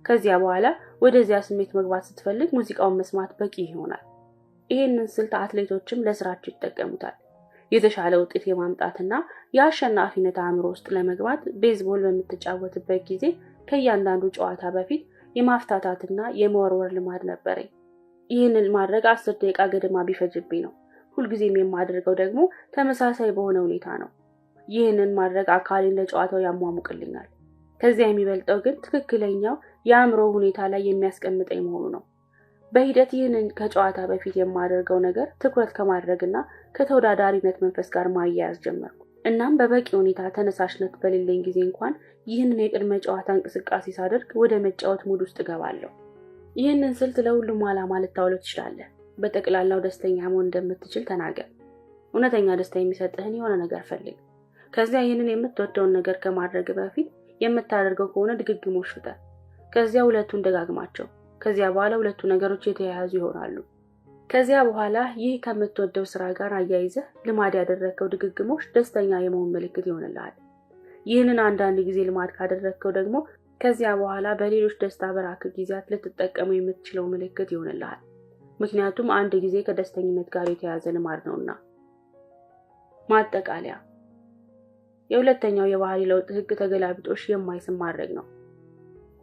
ከዚያ በኋላ ወደዚያ ስሜት መግባት ስትፈልግ ሙዚቃውን መስማት በቂ ይሆናል። ይህንን ስልት አትሌቶችም ለስራቸው ይጠቀሙታል። የተሻለ ውጤት የማምጣትና የአሸናፊነት አእምሮ ውስጥ ለመግባት ቤዝቦል በምትጫወትበት ጊዜ ከእያንዳንዱ ጨዋታ በፊት የማፍታታትና የመወርወር ልማድ ነበረኝ። ይህንን ማድረግ 10 ደቂቃ ገደማ ቢፈጅብኝ ነው። ሁልጊዜም የማደርገው ደግሞ ተመሳሳይ በሆነ ሁኔታ ነው። ይህንን ማድረግ አካሌን ለጨዋታው ያሟሙቅልኛል። ከዚያ የሚበልጠው ግን ትክክለኛው የአእምሮ ሁኔታ ላይ የሚያስቀምጠኝ መሆኑ ነው። በሂደት ይህንን ከጨዋታ በፊት የማደርገው ነገር ትኩረት ከማድረግና ከተወዳዳሪነት መንፈስ ጋር ማያያዝ ጀመርኩ። እናም በበቂ ሁኔታ ተነሳሽነት በሌለኝ ጊዜ እንኳን ይህንን የቅድመ ጨዋታ እንቅስቃሴ ሳደርግ ወደ መጫወት mood ውስጥ እገባለሁ። ይህንን ስልት ለሁሉም ዓላማ ልታውለው ትችላለህ። በጠቅላላው ደስተኛ መሆን እንደምትችል ተናገር። እውነተኛ ደስታ የሚሰጥህን የሆነ ነገር ፈልግ። ከዚያ ይህንን የምትወደውን ነገር ከማድረግ በፊት የምታደርገው ከሆነ ድግግሞሽ ፍጠር። ከዚያ ሁለቱን ደጋግማቸው። ከዚያ በኋላ ሁለቱ ነገሮች የተያያዙ ይሆናሉ። ከዚያ በኋላ ይህ ከምትወደው ስራ ጋር አያይዘህ ልማድ ያደረግከው ድግግሞሽ ደስተኛ የመሆን ምልክት ይሆንልሃል። ይህንን አንዳንድ ጊዜ ልማድ ካደረግከው ደግሞ ከዚያ በኋላ በሌሎች ደስታ በራክ ጊዜያት ልትጠቀመው የምትችለው ምልክት ይሆንልሃል። ምክንያቱም አንድ ጊዜ ከደስተኝነት ጋር የተያያዘ ልማድ ነውና። ማጠቃለያ፣ የሁለተኛው የባህሪ ለውጥ ህግ ተገላቢጦሽ የማይስም ማድረግ ነው።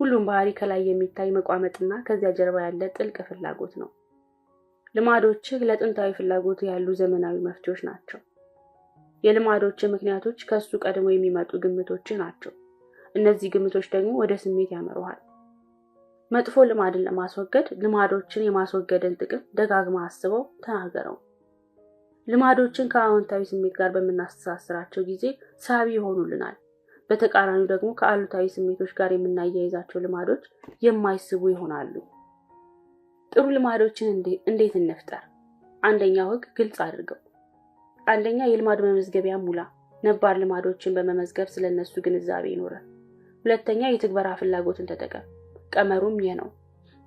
ሁሉም ባህሪ ከላይ የሚታይ መቋመጥና ከዚያ ጀርባ ያለ ጥልቅ ፍላጎት ነው። ልማዶችህ ለጥንታዊ ፍላጎት ያሉ ዘመናዊ መፍትሄዎች ናቸው። የልማዶች ምክንያቶች ከሱ ቀድሞ የሚመጡ ግምቶችህ ናቸው። እነዚህ ግምቶች ደግሞ ወደ ስሜት ያመሩሃል። መጥፎ ልማድን ለማስወገድ ልማዶችን የማስወገድን ጥቅም ደጋግማ አስበው ተናገረው። ልማዶችን ከአዎንታዊ ስሜት ጋር በምናስተሳስራቸው ጊዜ ሳቢ ይሆኑልናል። በተቃራኒው ደግሞ ከአሉታዊ ስሜቶች ጋር የምናያይዛቸው ልማዶች የማይስቡ ይሆናሉ። ጥሩ ልማዶችን እንዴት እንፍጠር? አንደኛው ህግ ግልጽ አድርገው። አንደኛ፣ የልማድ መመዝገቢያ ሙላ። ነባር ልማዶችን በመመዝገብ ስለነሱ ግንዛቤ ይኖራል። ሁለተኛ፣ የትግበራ ፍላጎትን ተጠቀም። ቀመሩም ይህ ነው።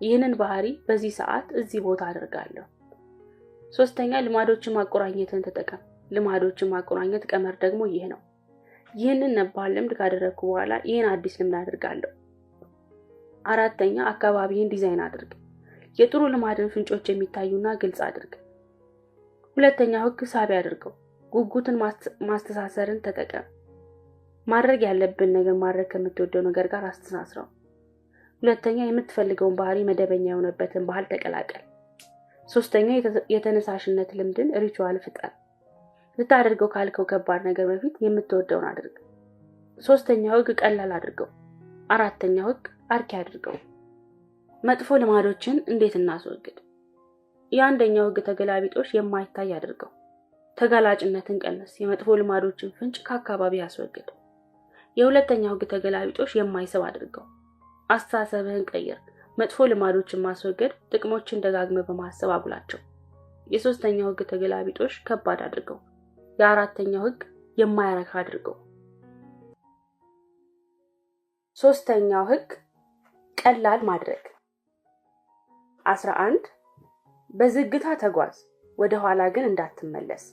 ይህንን ባህሪ በዚህ ሰዓት እዚህ ቦታ አደርጋለሁ። ሶስተኛ፣ ልማዶችን ማቆራኘትን ተጠቀም። ልማዶችን ማቆራኘት ቀመር ደግሞ ይህ ነው። ይህንን ነባር ልምድ ካደረግኩ በኋላ ይህን አዲስ ልምድ አደርጋለሁ። አራተኛ፣ አካባቢህን ዲዛይን አድርግ። የጥሩ ልማድን ፍንጮች የሚታዩና ግልጽ አድርግ። ሁለተኛው ህግ ሳቢ አድርገው። ጉጉትን ማስተሳሰርን ተጠቀም። ማድረግ ያለብን ነገር ማድረግ ከምትወደው ነገር ጋር አስተሳስረው። ሁለተኛ፣ የምትፈልገውን ባህሪ መደበኛ የሆነበትን ባህል ተቀላቀል። ሶስተኛ፣ የተነሳሽነት ልምድን ritual ፍጠር። ልታደርገው ካልከው ከባድ ነገር በፊት የምትወደውን አድርግ። ሶስተኛው ህግ ቀላል አድርገው። አራተኛው ህግ አርኪ አድርገው። መጥፎ ልማዶችን እንዴት እናስወግድ? የአንደኛው ህግ ተገላቢጦሽ የማይታይ አድርገው። ተጋላጭነትን ቀንስ። የመጥፎ ልማዶችን ፍንጭ ከአካባቢ አስወግድ። የሁለተኛው ህግ ተገላቢጦሽ የማይስብ አድርገው። አስተሳሰብህን ቀይር። መጥፎ ልማዶችን ማስወገድ ጥቅሞችን ደጋግመህ በማሰብ አጉላቸው። የሶስተኛው ህግ ተገላቢጦሽ ከባድ አድርገው። የአራተኛው ህግ የማያረካ አድርገው። ሶስተኛው ህግ ቀላል ማድረግ። 11፣ በዝግታ ተጓዝ፣ ወደ ኋላ ግን እንዳትመለስ።